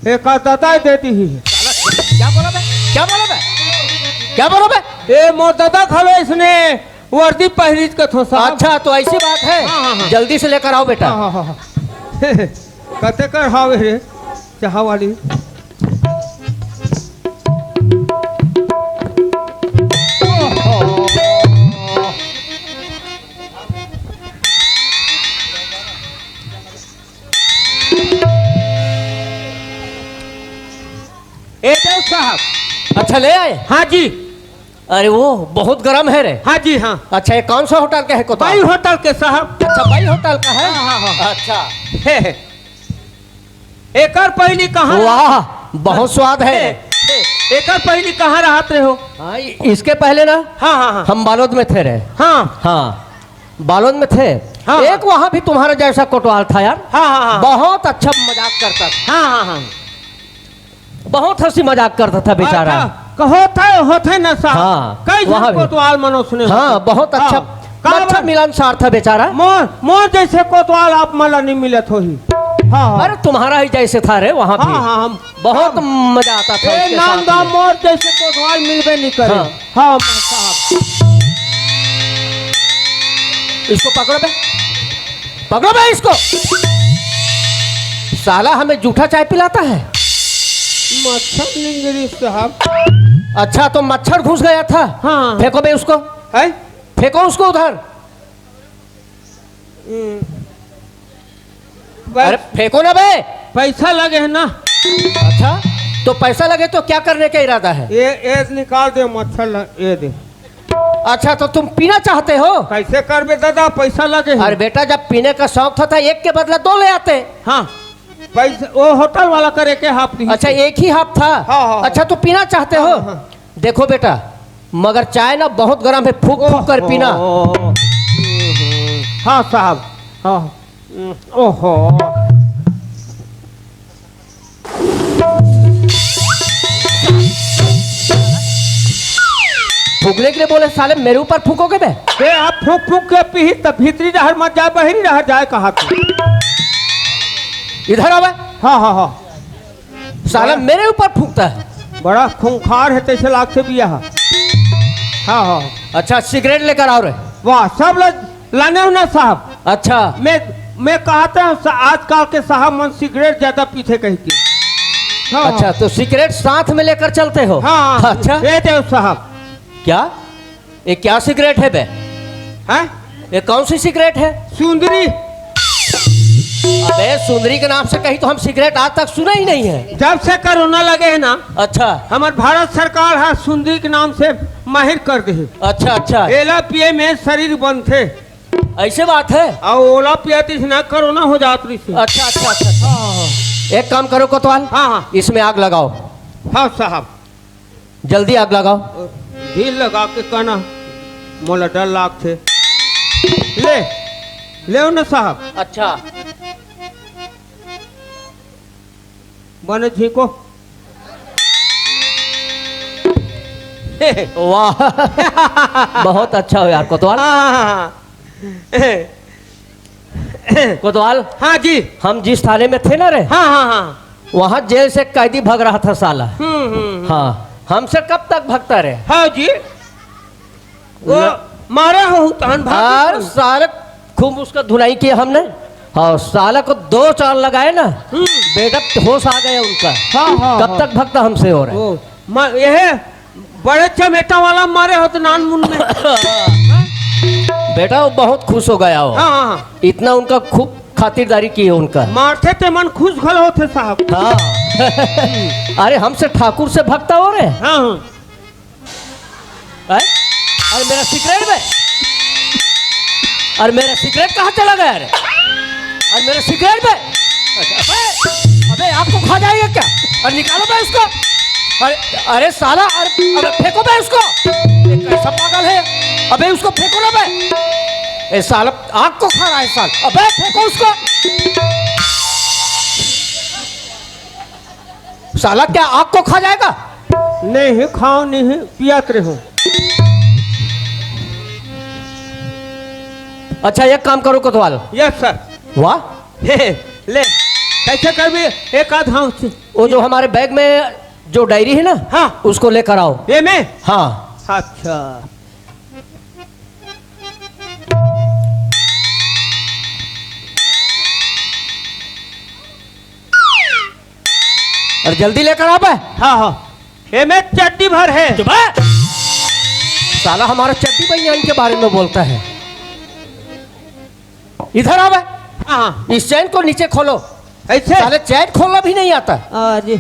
एका ददा दे दिही। क्या बोला बे? क्या बोला बे? क्या बोला बे? ए, मोर ददा घलो इसने वर्दी पहिरिस कथो साहब। अच्छा, तो ऐसी बात है। हाँ, हाँ, हाँ। जल्दी से लेकर आओ बेटा। हाँ, हाँ, हाँ, हाँ। कते कर हावे रे चाहा वाली। ए देव साहब। अच्छा, ले आए? हाँ जी। अरे, वो बहुत गरम है रे। हाँ जी, हाँ। अच्छा, ये कौन सा होटल का है कोतवाल? बाई होटल के साहब। अच्छा, बाई होटल का है? हाँ, हाँ, हाँ। अच्छा। हे, हे। एकर पहली कहाँ? वाह, बहुत स्वाद है। हे, हे। एकर पहली कहाँ रहत रहे हो? हाँ, इ-, इसके पहले ना, हाँ, हाँ, हाँ। हम बालोद में थे रे। हाँ। हाँ, बालोद में थे। हाँ। एक वहाँ भी तुम्हारा जैसा कोतवाल था यार। हाँ, हाँ, हाँ। बहुत अच्छा मजाक करता था। हाँ, हाँ, हाँ। बहुत हंसी मजाक करता था बेचारा। अच्छा, कहो थे, होथे न साहब। हाँ, कई झन वहाँ भी। कोतवाल मनो सुने हाँ, होथे। बहुत अच्छा, हाँ, का अच्छा बात? मिलनसार था बेचारा। मोर, मोर जैसे कोतवाल आप मला नहीं मिलत होही। हाँ, हाँ। अरे, तुम्हारा ही जैसे था रे वहाँ हाँ, भी। हाँ, हम बहुत हम मजा आता था ए, उसके नाम साथ दाम में। मोर जैसे कोतवाल मिलबे नहीं करे। हाँ। हाँ, साहब। इसको पकड़ो बे, पकड़ो बे इसको। साला हमें जूठा चाय पिलाता है। मच्छर निंगरी साहब। अच्छा, तो मच्छर घुस गया था। हाँ। फेंको बे उसको। है? फेंको उसको उधर। हम्म। अरे, फेंको ना बे। पैसा लगे है ना। अच्छा, तो पैसा लगे तो क्या करने का इरादा है? ये, ये निकाल दे मच्छर ल-, ये दे। अच्छा, तो तुम पीना चाहते हो? कैसे करबे दादा, पैसा लगे है। अरे बेटा, जब पीने का शौक था, था एक के बदला दो ले आते। हाँ, पैसा वो होटल वाला करे के हाफ नहीं अच्छा, थे। एक ही हाफ था। हाँ, हाँ, अच्छा, हाँ। तो पीना चाहते हो? हाँ, हाँ। देखो बेटा, मगर चाय ना बहुत गर्म है, फूक फूक कर पीना। ओहो। हाँ साहब, हाँ। ओहो। फूकने के लिए बोले साले, मेरे ऊपर फूकोगे बे? बे, आप फूक फूक के पीही तब भीतरी डहर मत जाए, बहरी डहर जाए कहा तू। इधर आवे। हाँ, हाँ, हाँ। साला बड़ा मेरे ऊपर फूकता है। बड़ा खूंखार है, तैसे लागथे बिया हा। हाँ, हाँ। अच्छा, सिगरेट लेकर आओ रे। वाह, सब ल-, लाने हो ना साहब? अच्छा। मैं, मैं कहता हूँ सा-, आजकल के साहब मन सिगरेट ज्यादा पीथे कह के। हाँ, अच्छा, हाँ। तो सिगरेट साथ में लेकर चलते हो? हाँ, हाँ। अच्छा। ये देव साहब। क्या? ये क्या सिगरेट है बे? हैं? ये कौन सी सिगरेट है? सुंदरी। अबे, सुंदरी के नाम से कहीं तो हम सिगरेट आज तक सुना ही नहीं है। जब से कोरोना लगे है ना, अच्छा। हमार भारत सरकार हा सुंदरी के नाम से माहिर कर दे। अच्छा, अच्छा। एला पिए में शरीर बनथे। ऐसे बात है? और ओला पिया तीस ना कोरोना हो जात रही। अच्छा, अच्छा, अच्छा, अच्छा। हाँ, हाँ। एक काम करो कोतवाल, हाँ, हाँ। इसमें आग लगाओ। हाँ साहब। जल्दी आग लगाओ। दिल लगा के कहना, मोला डर लागथे। ले, ले ना साहब। अच्छा। बने झींको। वाह। बहुत अच्छा हो यार कोतवाल। हाँ, हाँ, हाँ। कोतवाल। हाँ जी। हम जिस थाने में थे ना रे, हाँ, हाँ, हाँ। वहाँ जेल से कैदी भग रहा था साला। हम्म, हम्म, हम्म। हाँ, हमसे कब तक भगता रहे? हाँ जी। वो ल- मारे हो तहन भाग और गए। सारे खूब उसका धुलाई किया हमने। हाँ, साला को दो चार लगाए ना, हम्म। बेटा होश आ गया उनका। हाँ, हाँ, कब हाँ। तक भगता हमसे हो रहा है? ओ, मा-, यह बड़े चमेटा वाला मारे हो तो नान मुन में। बेटा, वो बहुत खुश हो गया हो। हाँ, हाँ, हाँ। इतना उनका खूब खातिरदारी की है उनका। मारथे ते मन खुश घल होथे साहब। हाँ। अरे, हमसे ठाकुर से भगता हो रे। हाँ, हाँ। हैं? अरे, मेरा सिगरेट बे, अरे, मेरा सिगरेट कहाँ चला गया रे? अरे, मेरा सिगरेट बे, अबे, अबे, आग को खा जाएगा क्या? अरे, निकालो बे उसको। अरे, अरे साला, अरे, अबे, फेंको बे उसको। ये कैसा पागल है? अबे, उसको फेंको ना बे। ए साला, आग को खा रहा है साला। अबे, फेंको उसको। साला क्या आग को खा जाएगा? नहीं, खाओ नहीं, पियात रहो। अच्छा, एक काम करो कोतवाल। Yes sir. वाह। हे, ले। ऐसे कर भी एक आध, हाँ। वो जो हमारे बैग में जो डायरी है ना, हाँ। उसको लेकर आओ। ये में? हाँ। अच्छा। और जल्दी लेकर आ बे। हाँ, हाँ। ये में चड्डी भर है। चुप है। साला हमारा चड्डी बनियान के बारे में बोलता है। इधर आ बे। हाँ, हाँ। इस चैन को नीचे खोलो। ऐसे? साले चैन खोलना भी नहीं आता। अरे।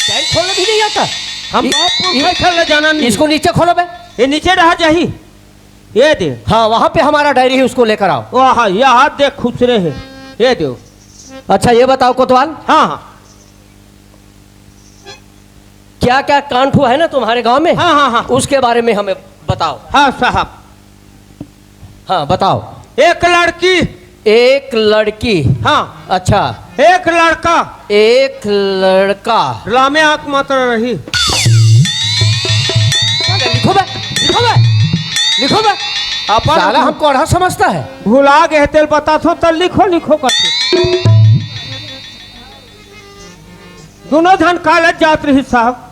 चैन खोलना भी नहीं आता। हम इ-, बाप पुरखा इ-, चल जाना नहीं। इसको नीचे खोलो बे। ये नीचे रहा जाही। ये दे। हाँ, वहाँ पे हमारा डायरी है, उसको लेकर आओ। वाह, ये हाथ देख, खुसरे है। ये दो। अच्छा, ये बताओ कोतवाल। हाँ, हाँ। क्या क्या कांड हुआ है ना तुम्हारे गांव में? हाँ, हाँ, हाँ। उसके बारे में हमें बताओ। हाँ साहब। हाँ, बताओ। एक लड़की। एक लड़की। हाँ। अच्छा। एक लड़का। एक लड़का। रामे आत्मा तो रही। लिखो बे, लिखो बे, लिखो बे। अपन साला हमको अढ़ा समझता है। भुला गए तेल बता थो तो लिखो, लिखो करके। दोनों झन कॉलेज जात रही साहब।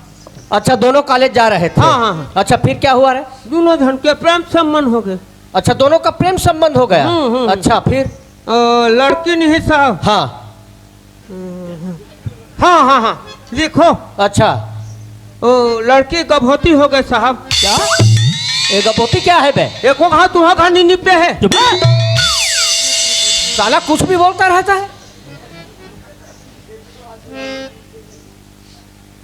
अच्छा, दोनों कॉलेज जा रहे थे। हाँ, हाँ, हाँ। अच्छा, फिर क्या हुआ रे? दोनों झन के प्रेम संबंध हो गए। अच्छा, दोनों का प्रेम संबंध हो गया। हम्म, हम्म। अच्छा, फिर? अ, लड़की नहीं साहब। हाँ। हाँ, हाँ, हाँ, लिखो। अच्छा। ओ, लड़की गभोती हो गए साहब। क्या? ये गभोती क्या है बे? एको घाव तुहा घाव नहीं निपटे है। चुप है। साला कुछ भी बोलता रहता है।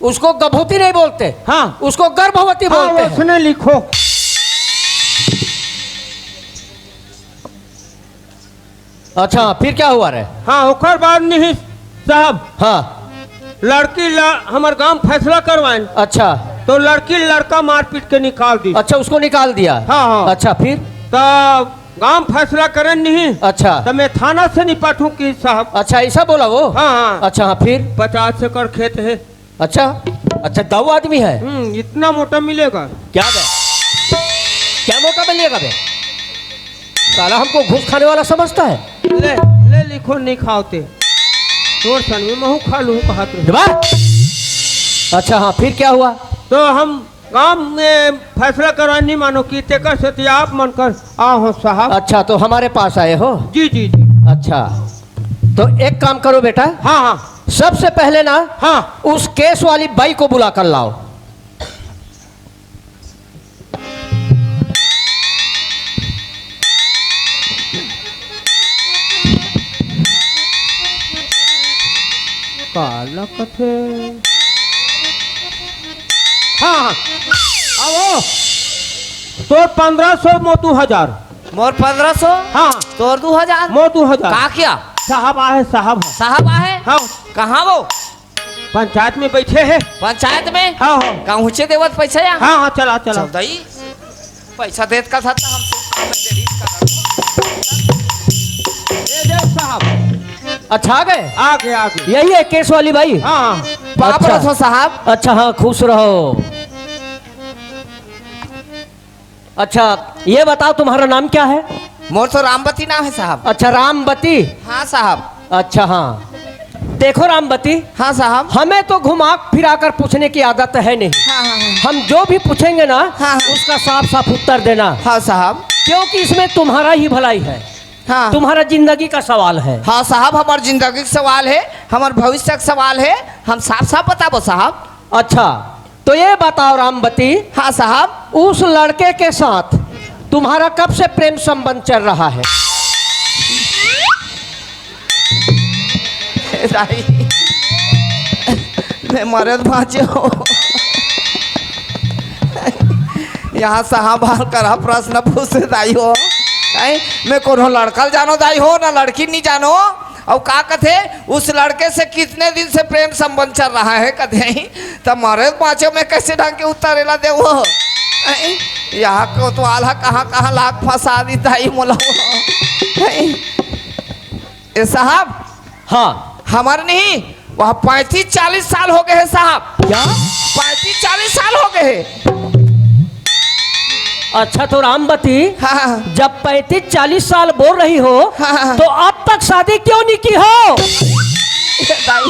उसको गभोती नहीं बोलते। हाँ। उसको गर्भवती हाँ, बोलते हैं। उसने लिखो। अच्छा, फिर क्या हुआ रे? हाँ, ओकर बाद नहीं साहब। हाँ। लड़की ल-, हमर गांव फैसला करवाइन। अच्छा। तो लड़की लड़का मारपीट के निकाल दी। अच्छा, उसको निकाल दिया। हाँ, हाँ। अच्छा, फिर? तो गांव फैसला करन नहीं। अच्छा। तो मैं थाना से निपटूं कि साहब? अच्छा, ऐसा बोला वो? हाँ, हाँ। अच्छा, हाँ, फिर? पचास एकड़ खेत है। अच्छा, अच्छा, दव आदमी है। हम्म, इतना मोटा मिलेगा। क्या बे? क्या मोटा मिलेगा बे? साला हमको घूस खाने वाला समझता है। ले, ले लिखो, नहीं खाओते। तोर सन में महू खा लूँ, कहा तू। जबा? अच्छा, हाँ, फिर क्या हुआ? तो हम गांव में फैसला करवा नहीं मानो कि तेकर से तो आप मन कर आ हो साहब। अच्छा, तो हमारे पास आए हो? जी, जी, जी। अच्छा, तो एक काम करो बेटा। हाँ, हाँ। सबसे पहले ना, हाँ। उस केस वाली बाई को बुला कर लाओ। काला कथे। हाँ, हाँ। आओ। तोर पंद्रह सौ, मोर दू हजार। मोर पंद्रह सौ, हाँ। तोर दू हजार। मोर दू हजार। का क्या? साहब आहे, साहब है। साहब आहे? हाँ। कहाँ वो? पंचायत में बैठे हैं। पंचायत में? हाँ, हाँ। का ऊँचे देवत पैसा या? हाँ, हाँ, चला, चला। चौदही, पैसा देत का था, तो हम तो काम में देरी कर रहा हूँ। ए, देव साहब। अच्छा, आ गए? आ गए, आ गए। यही है केस वाली बाई? हाँ, हाँ। बाप अच्छा। रहो साहब। अच्छा, हाँ, खुश रहो। अच्छा, ये बताओ, तुम्हारा नाम क्या है? मोर तो रामबती नाम है साहब। अच्छा, रामबती। हाँ साहब। अच्छा, हाँ, देखो रामबती। हाँ साहब। हमें तो घुमा फिरा कर पूछने की आदत है नहीं। हाँ, हाँ, हाँ। हम जो भी पूछेंगे ना, हाँ, हाँ। उसका साफ साफ उत्तर देना। हाँ साहब। क्योंकि इसमें तुम्हारा ही भलाई है। हाँ। तुम्हारा जिंदगी का सवाल है। हाँ साहब, हमार जिंदगी का सवाल है, हमार भविष्य का सवाल है, हम साफ साफ बताबो साहब। अच्छा, तो ये बताओ रामबती। हाँ साहब। उस लड़के के साथ तुम्हारा कब से प्रेम संबंध चल रहा है? दाई, मैं मरे तो बाँचे हो। यहाँ साहब बाल करा प्रश्न पूछे दाई हो। हैं? मैं कोनो लड़का ल जानो दाई हो, ना लड़की नहीं जानो। अउ का कथे, उस लड़के से कितने दिन से प्रेम संबंध चल रहा है कथे? त मरे बाँचे में कैसे ढंग के उत्तर एला देवो? हैं? यहाँ कोतवाल ह कहाँ कहाँ लाग फंसा दी दाई मोला। हैं? ए साहब, हाँ। हमर नहीं, वह पैंतीस चालीस साल हो गए हैं साहब। क्या? पैंतीस चालीस साल हो गए हैं। अच्छा तो रामबती, हाँ। जब पैंतीस चालीस साल बोल रही हो, हाँ। तो अब तक शादी क्यों नहीं की हो? दाई,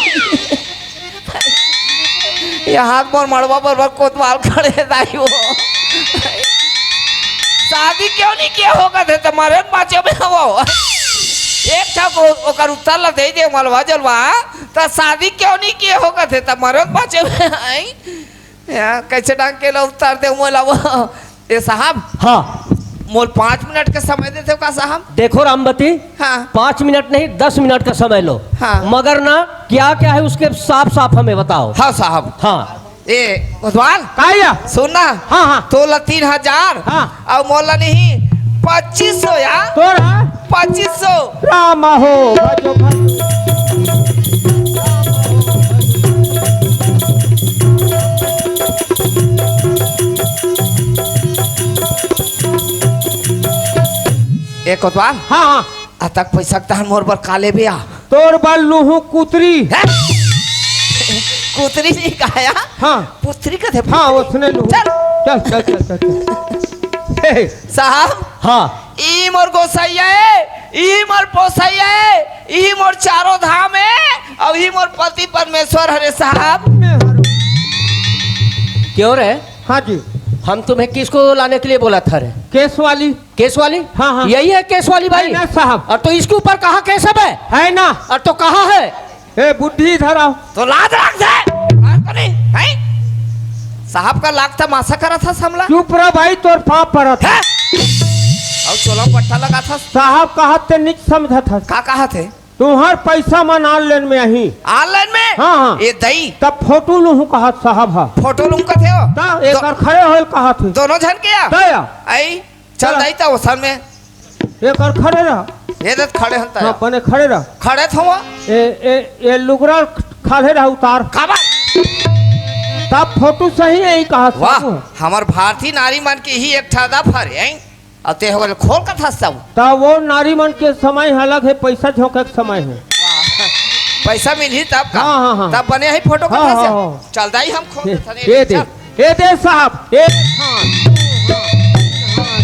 ये हाथ मोर मड़वा बरोबर कोतवाल खड़े हे दाई वो। शादी क्यों नहीं किए हो कथे त मरे बाँचे में हो। एक ठा को ओकर उत्तर ला दे दे मलवा जलवा, त शादी क्यों नहीं किए हो कथे त मरे बाँचे में आई। या, कैसे डांग के ला उत्तर दे मोला वो। ए साहब, हाँ। मोल पाँच मिनट के समय देते हो का साहब? देखो रामबती, हाँ। पाँच मिनट नहीं, दस मिनट का समय लो। हाँ। मगर ना, क्या क्या है उसके साफ साफ हमें बताओ। हाँ साहब। हाँ। ए, कोतवाल। का या? सुन ना। हाँ, हाँ। तोला तीन हजार। हाँ। अउ मोला नहीं, पच्चीस सौ या। तोरा? पच्चीस सौ। राम हो, भजो, भजो। ए कोतवाल। हाँ, हाँ। अतक पैसा के तहन मोर बर का लेबे आ? तोर बर लूहूँ कुतरी। हैं? कुतरी नहीं कहा या? हाँ। पुतरी कथे हाँ, पुतरी। उसने लूहूँ। चल। चल, चल, चल, चल, चल। हे, हे। साहब। हाँ। ई मोर गोसैया ए, ई मोर पोसैया ए, ई मोर चारों धाम ए, अउ ई मोर पति परमेश्वर हरे साहब। क्यों रे? हाँ जी। हम तुम्हें किसको लाने के लिए बोला था रे? केस वाली। केस वाली? हाँ, हाँ। यही है केस वाली बाई? है ना साहब। और तो इसके ऊपर कहाँ केस है बे? है ना। और तो कहाँ है? ए, बुढ़ी इधर आओ। तो लाज रख दे। बात को नहीं, हैं? साहब का लाग तमाशा करा था समला। चुप रह भाई, तोर पाँव परत हे। हैं? अउ चोला पट्टा लगा था। साहब कहत ते नीच समझत हस। का कहत हे? तुहर पैसा मन online में आही। Online में? हाँ, हाँ। ए दई। तब फोटो लूहूँ कहत साहब हा। फोटो लूहूँ कथे हो? ता तो एकर खड़े होल कहत हे। दोनों झन के या? ता या। आई, चल चल। दई ता ओसन में। एकर खड़े रह। ए दत खड़े हन ता हाँ, या। बने खड़े रह। खड़े थो वो। ए, ए, ए लुगरा खाले रह उतार। का बात? तब फोटो सही है, ई कहत वाह, साहब। हमर भारतीय नारी मन के ही एक ठा दफर है। अउ ते हो गेल खोल कथा सब। त वो नारी मन के समय ह अलग हे, पैसा झोंके के समय हे। वाह। पैसा मिलही तब का? हाँ, हाँ, हाँ। तब बने ही फोटो हाँ, कथा हाँ, से। हाँ। चल दाई हम खोल ए, देथन, ए दे, चल। ए दे साहब, ए हाँ, हाँ, हाँ।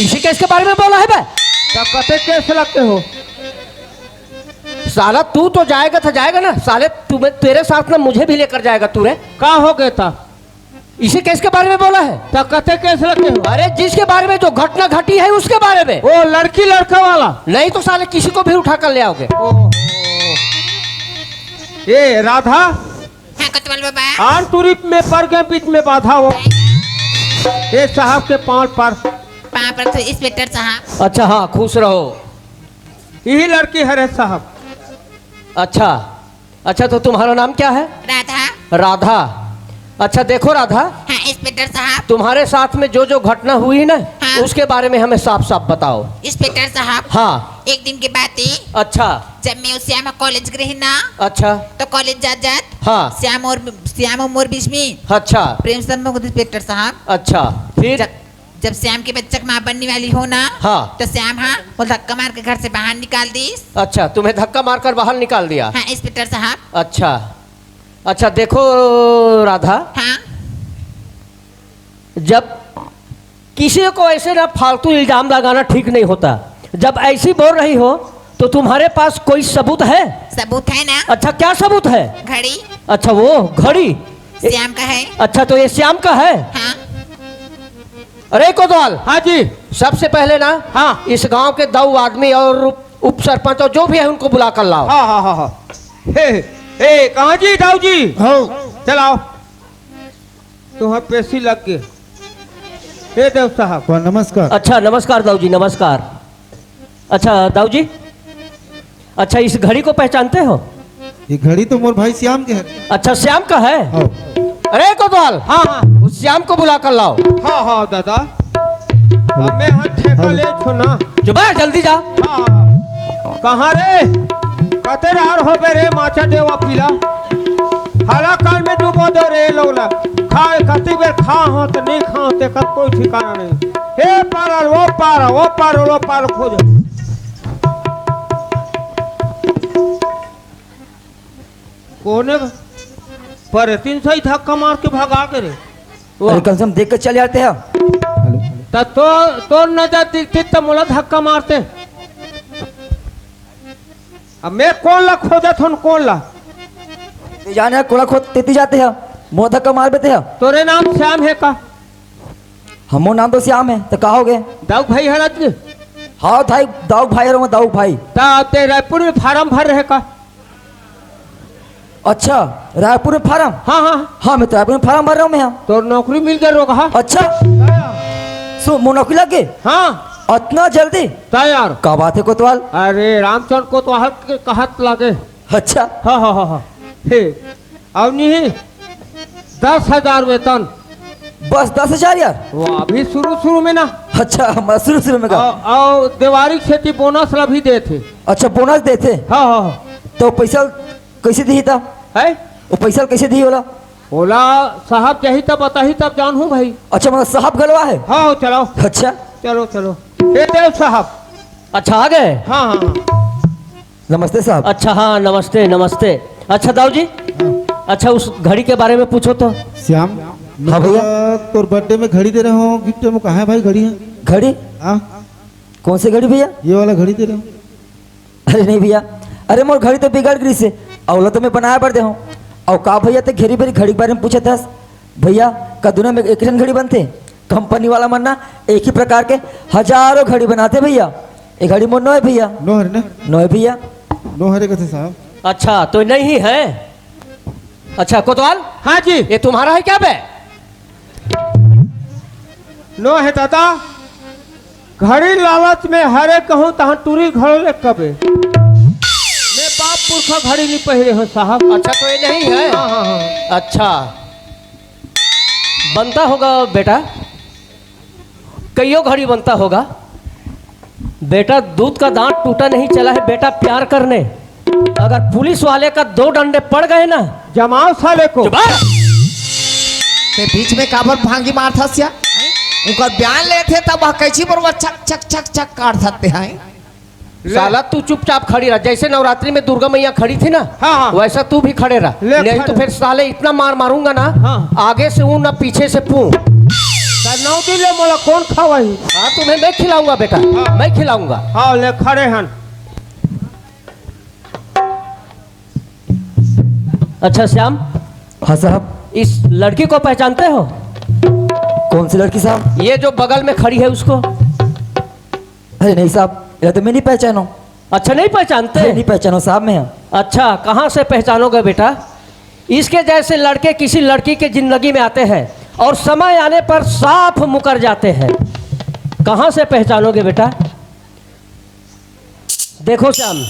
इसी केस के बारे में बोला है बे? त कते केस लगते हो? साला तू तो जाएगा था, जाएगा ना साले, तुम्हें, तेरे साथ ना मुझे भी लेकर जाएगा तू रे। का हो गया था? इसी केस के बारे में बोला है। तो कते केस रखे हो? अरे जिसके बारे में जो घटना घटी है उसके बारे में। वो लड़की लड़का वाला? नहीं तो साले किसी को भी उठा कर ले आओगे। ओहो। ए राधा। हाँ कोतवाल बाबा। आन टूरी में पड़ गए बीच में बाधा हो। ए साहब के पाँव पर। पाँव पर तो इंस्पेक्टर साहब। अच्छा हाँ खुश रहो। यही लड़की हरे साहब। अच्छा। अच्छा, तो तुम्हारा नाम क्या है? राधा। राधा। अच्छा, देखो राधा, हाँ, इंस्पेक्टर साहब। तुम्हारे साथ में जो जो घटना हुई ना, हाँ। उसके बारे में हमें साफ साफ बताओ। इंस्पेक्टर साहब, हाँ। एक दिन के बात है। अच्छा। जब मैं और श्याम कॉलेज गए ना, अच्छा। तो कॉलेज जात जात हाँ। श्याम और, श्याम और मोर बीच में अच्छा। प्रेम संबंध, इंस्पेक्टर साहब। अच्छा, फिर? जब जब श्याम के बच्चा के माँ बनने वाली हो ना, हाँ। तो श्याम हा मोला धक्का मार के घर से बाहर निकाल दिस। अच्छा, तुम्हें धक्का मारकर बाहर निकाल दिया? हाँ, इंस्पेक्टर साहब। अच्छा, अच्छा, देखो राधा, हाँ। जब किसी को ऐसे ना फालतू इल्जाम लगाना ठीक नहीं होता। जब ऐसी बोल रही हो तो तुम्हारे पास कोई सबूत है? सबूत है ना। अच्छा, क्या सबूत है? घड़ी। अच्छा, वो घड़ी। श्याम का है। अच्छा, तो ये श्याम का है? हाँ। अरे कोतवाल। हाँ जी। सबसे पहले ना, हाँ। इस गांव के दो आदमी और उप सरपंच और जो भी है उनको बुला कर लाओ। हाँ, हाँ, हाँ, हाँ। हे, हे, कहाँ जी, दाऊ जी? हाँ। चलाओ। तुम्हार पेशी लग गए। हे देव साहब। वाह, नमस्कार। अच्छा, नमस्कार दाऊ जी, नमस्कार। अच्छा दाऊ जी, अच्छा इस घड़ी को पहचानते हो? ये घड़ी तो मोर भाई श्याम के है। अच्छा श्याम का है? हाँ। अरे कोतवाल, हाँ, हाँ। उस श्याम को बुला कर लाओ। हाँ, हाँ दादा। अब मैं हाथ ठेका ले छो ना। जो बा जल्दी जा। हाँ, हाँ। कहाँ रे? कते रार हो बे रे माचा देवा पीला। हाला कान में डूबो दो रे लोगला। खा, कती बेर खा हो तो नहीं खा हो, तेकर कोई ठिकाना नहीं। हे पार, वो पार, वो पार, वो पार खोज। कोने पर तीन सौ धक्का मार के भगा के रे। अरे, कम से कम देख के चल जाते हैं। त तो, तोर नजर दिखती त मोला धक्का मारते। अब मैं कोन ला खोजत हन, कोन ला? ते जाने कोला खोज तेती जाते हैं, मोर धक्का मार देते हैं। तोरे नाम श्याम है का? हमो नाम तो श्याम है, तो का हो गए? दाऊ भाई हरत के? हाँ भाई, दाऊ भाई रहो, दाऊ भाई। ता ते रायपुर में फार्म भर रहे का? अच्छा, रायपुर में फार्म? हाँ, हाँ। हाँ, मैं तो रायपुर में फार्म भर रहा हूँ मैं यहाँ। तोर नौकरी मिल गए रोगहा। अच्छा, सो मोर नौकरी लग गए? हाँ। इतना जल्दी? ता यार। का बात है कोतवाल? अरे रामचंद कोतवाल के कहत लगे। अच्छा। हाँ, हाँ, हाँ, हाँ। हे, अब नहीं, दस हजार वेतन। बस दस हजार यार? वो अभी शुरू, शुरू में ना। अच्छा, मैं शुरू, शुरू में का? और, और देवारी खेती बोनस ला भी देथे। अच्छा, बोनस देथे? हाँ, हाँ, हाँ। तो पैसा कैसे दी था? है? वो पैसा कैसे दी होला? ओला साहब जाही तब बताही तब जानहूँ भाई। अच्छा, मतलब साहब गलवा है? हाँ, हाँ, चलो। अच्छा। चलो, चलो। ए देव साहब। अच्छा, आ गए? हाँ, हाँ, हाँ। नमस्ते साहब। अच्छा, हाँ, नमस्ते, नमस्ते। अच्छा, दाऊ जी, अच्छा, उस घड़ी के बारे में पूछो तो। श्याम, हाँ भैया। मैं तोर बर्थडे में घड़ी दे रहे हो, गिफ्ट में कहाँ है भाई घड़ी है? घड़ी? हाँ। कौन सी घड़ी भैया? ये वाला घड़ी दे रहे हो। अरे नहीं भैया, अरे मोर घड़ी तो बिगड़ गई से, अउला तो मैं बनाया बर दे हूँ। और का भैया ते घेरी बेरी घड़ी के बारे में पूछत हस? भैया, का दुनिया में एक ठन घड़ी बनथे? कंपनी वाला मन ना एक ही प्रकार के हजारों घड़ी बनाथे भैया। ये घड़ी मोर नोहे भैया। नोहरे ना? नोहे भैया। नोहरे कथे साहब। अच्छा, तो नहीं है। अच्छा, कोतवाल? हाँ जी। ये तुम्हारा है क्या बे? नोहे दादा, घड़ी लालच में हरे कहूँ तहाँ टूरी घड़ो ले कबे। मैं बाप पुरखा घड़ी नहीं पहिरे हो साहब। अच्छा, तो ये नहीं है? हाँ, हाँ, हाँ। अच्छा, बनता होगा बेटा, कईयो घड़ी बनता होगा। बेटा, दूध का दांत टूटा नहीं चला है बेटा प्यार करने। अगर पुलिस वाले का दो डंडे पड़ गए ना, जमाओ साले को। चुप रह। ते बीच में काबर भांगी मारथस या? उनकर बयान लेथे तब वह कैची बरुआ छक छक छक छक काट सकते हैं। ले। साला तू चुपचाप खड़ी रह, जैसे नवरात्रि में दुर्गा मैया खड़ी थी ना, हाँ, हाँ। वैसा तू भी खड़े रह। ले, नहीं तो खड़े। फिर साले इतना मार मारूंगा ना, हाँ। आगे से ऊन ना पीछे से पू। त नौ दिन ले मोला कौन खवाही? हाँ, तुम्हें मैं खिलाऊंगा बेटा, हाँ। मैं खिलाऊंगा। हाँ, ले खड़े हन। अच्छा श्याम। हाँ साहब। इस लड़की को पहचानते हो? कौन सी लड़की साहब? ये जो बगल में खड़ी है उसको। अरे नहीं साहब, ये तो मैं नहीं पहचानो। अच्छा, नहीं पहचानते? नहीं पहचानो साहब मैं। अच्छा, कहाँ से पहचानोगे बेटा? इसके जैसे लड़के किसी लड़की के जिंदगी में आते हैं और समय आने पर साफ मुकर जाते हैं। कहाँ से पहचानोगे बेटा? देखो श्याम,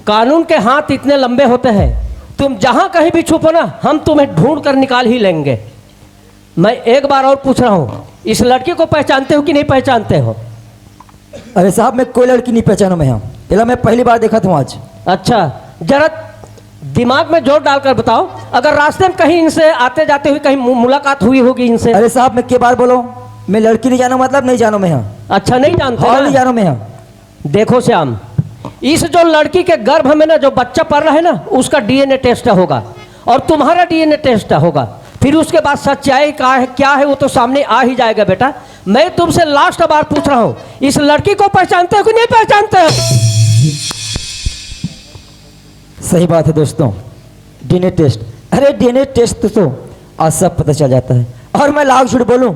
कानून के हाथ इतने लंबे होते हैं, तुम जहां कहीं भी छुपो ना, हम तुम्हें ढूंढ कर निकाल ही लेंगे। मैं एक बार और पूछ रहा हूँ, इस लड़की को पहचानते हो कि नहीं पहचानते हो? अरे साहब, मैं कोई लड़की नहीं पहचानू मैं यहाँ। इला मैं पहली बार देखा था आज। अच्छा, जरा दिमाग में जोर डालकर बताओ, अगर रास्ते में कहीं इनसे आते जाते हुए कहीं मु-, मुलाकात हुई होगी इनसे? अरे साहब, मैं के बार बोलो, मैं लड़की नहीं जानू, मतलब नहीं जानू मैं यहाँ। अच्छा, नहीं जानते हाँ, ना? नहीं जानू मैं यहाँ। देखो श्याम, इस जो लड़की के गर्भ में ना जो बच्चा पड़ रहा है ना, उसका डीएनए टेस्ट होगा और तुम्हारा डीएनए टेस्ट होगा। फिर उसके बाद सच्चाई का है, क्या है, वो तो सामने आ ही जाएगा बेटा। मैं तुमसे लास्ट बार पूछ रहा हूँ, इस लड़की को पहचानते हो कि नहीं पहचानते हो? सही बात है दोस्तों, डीएनए टेस्ट। अरे डीएनए टेस्ट तो आज सब पता चल जाता है। और मैं लाख झूठ बोलूं,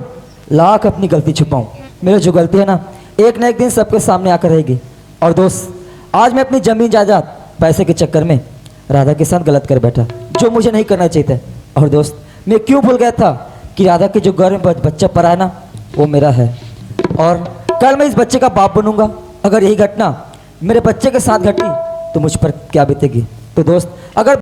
लाख अपनी गलती छुपाऊं, मेरी जो गलती है ना, एक ना एक दिन सबके सामने आकर रहेगी। और दोस्त, आज मैं अपनी जमीन जायदाद, पैसे के चक्कर में राधा के साथ गलत कर बैठा, जो मुझे नहीं करना चाहिए था। और दोस्त, मैं क्यों भूल गया था कि राधा के जो गर्भ में बच-, बच्चा पड़ा है ना, वो मेरा है। और कल मैं इस बच्चे का बाप बनूंगा। अगर यही घटना मेरे बच्चे के साथ घटी तो मुझ पर क्या बीतेगी? तो दोस्त, अगर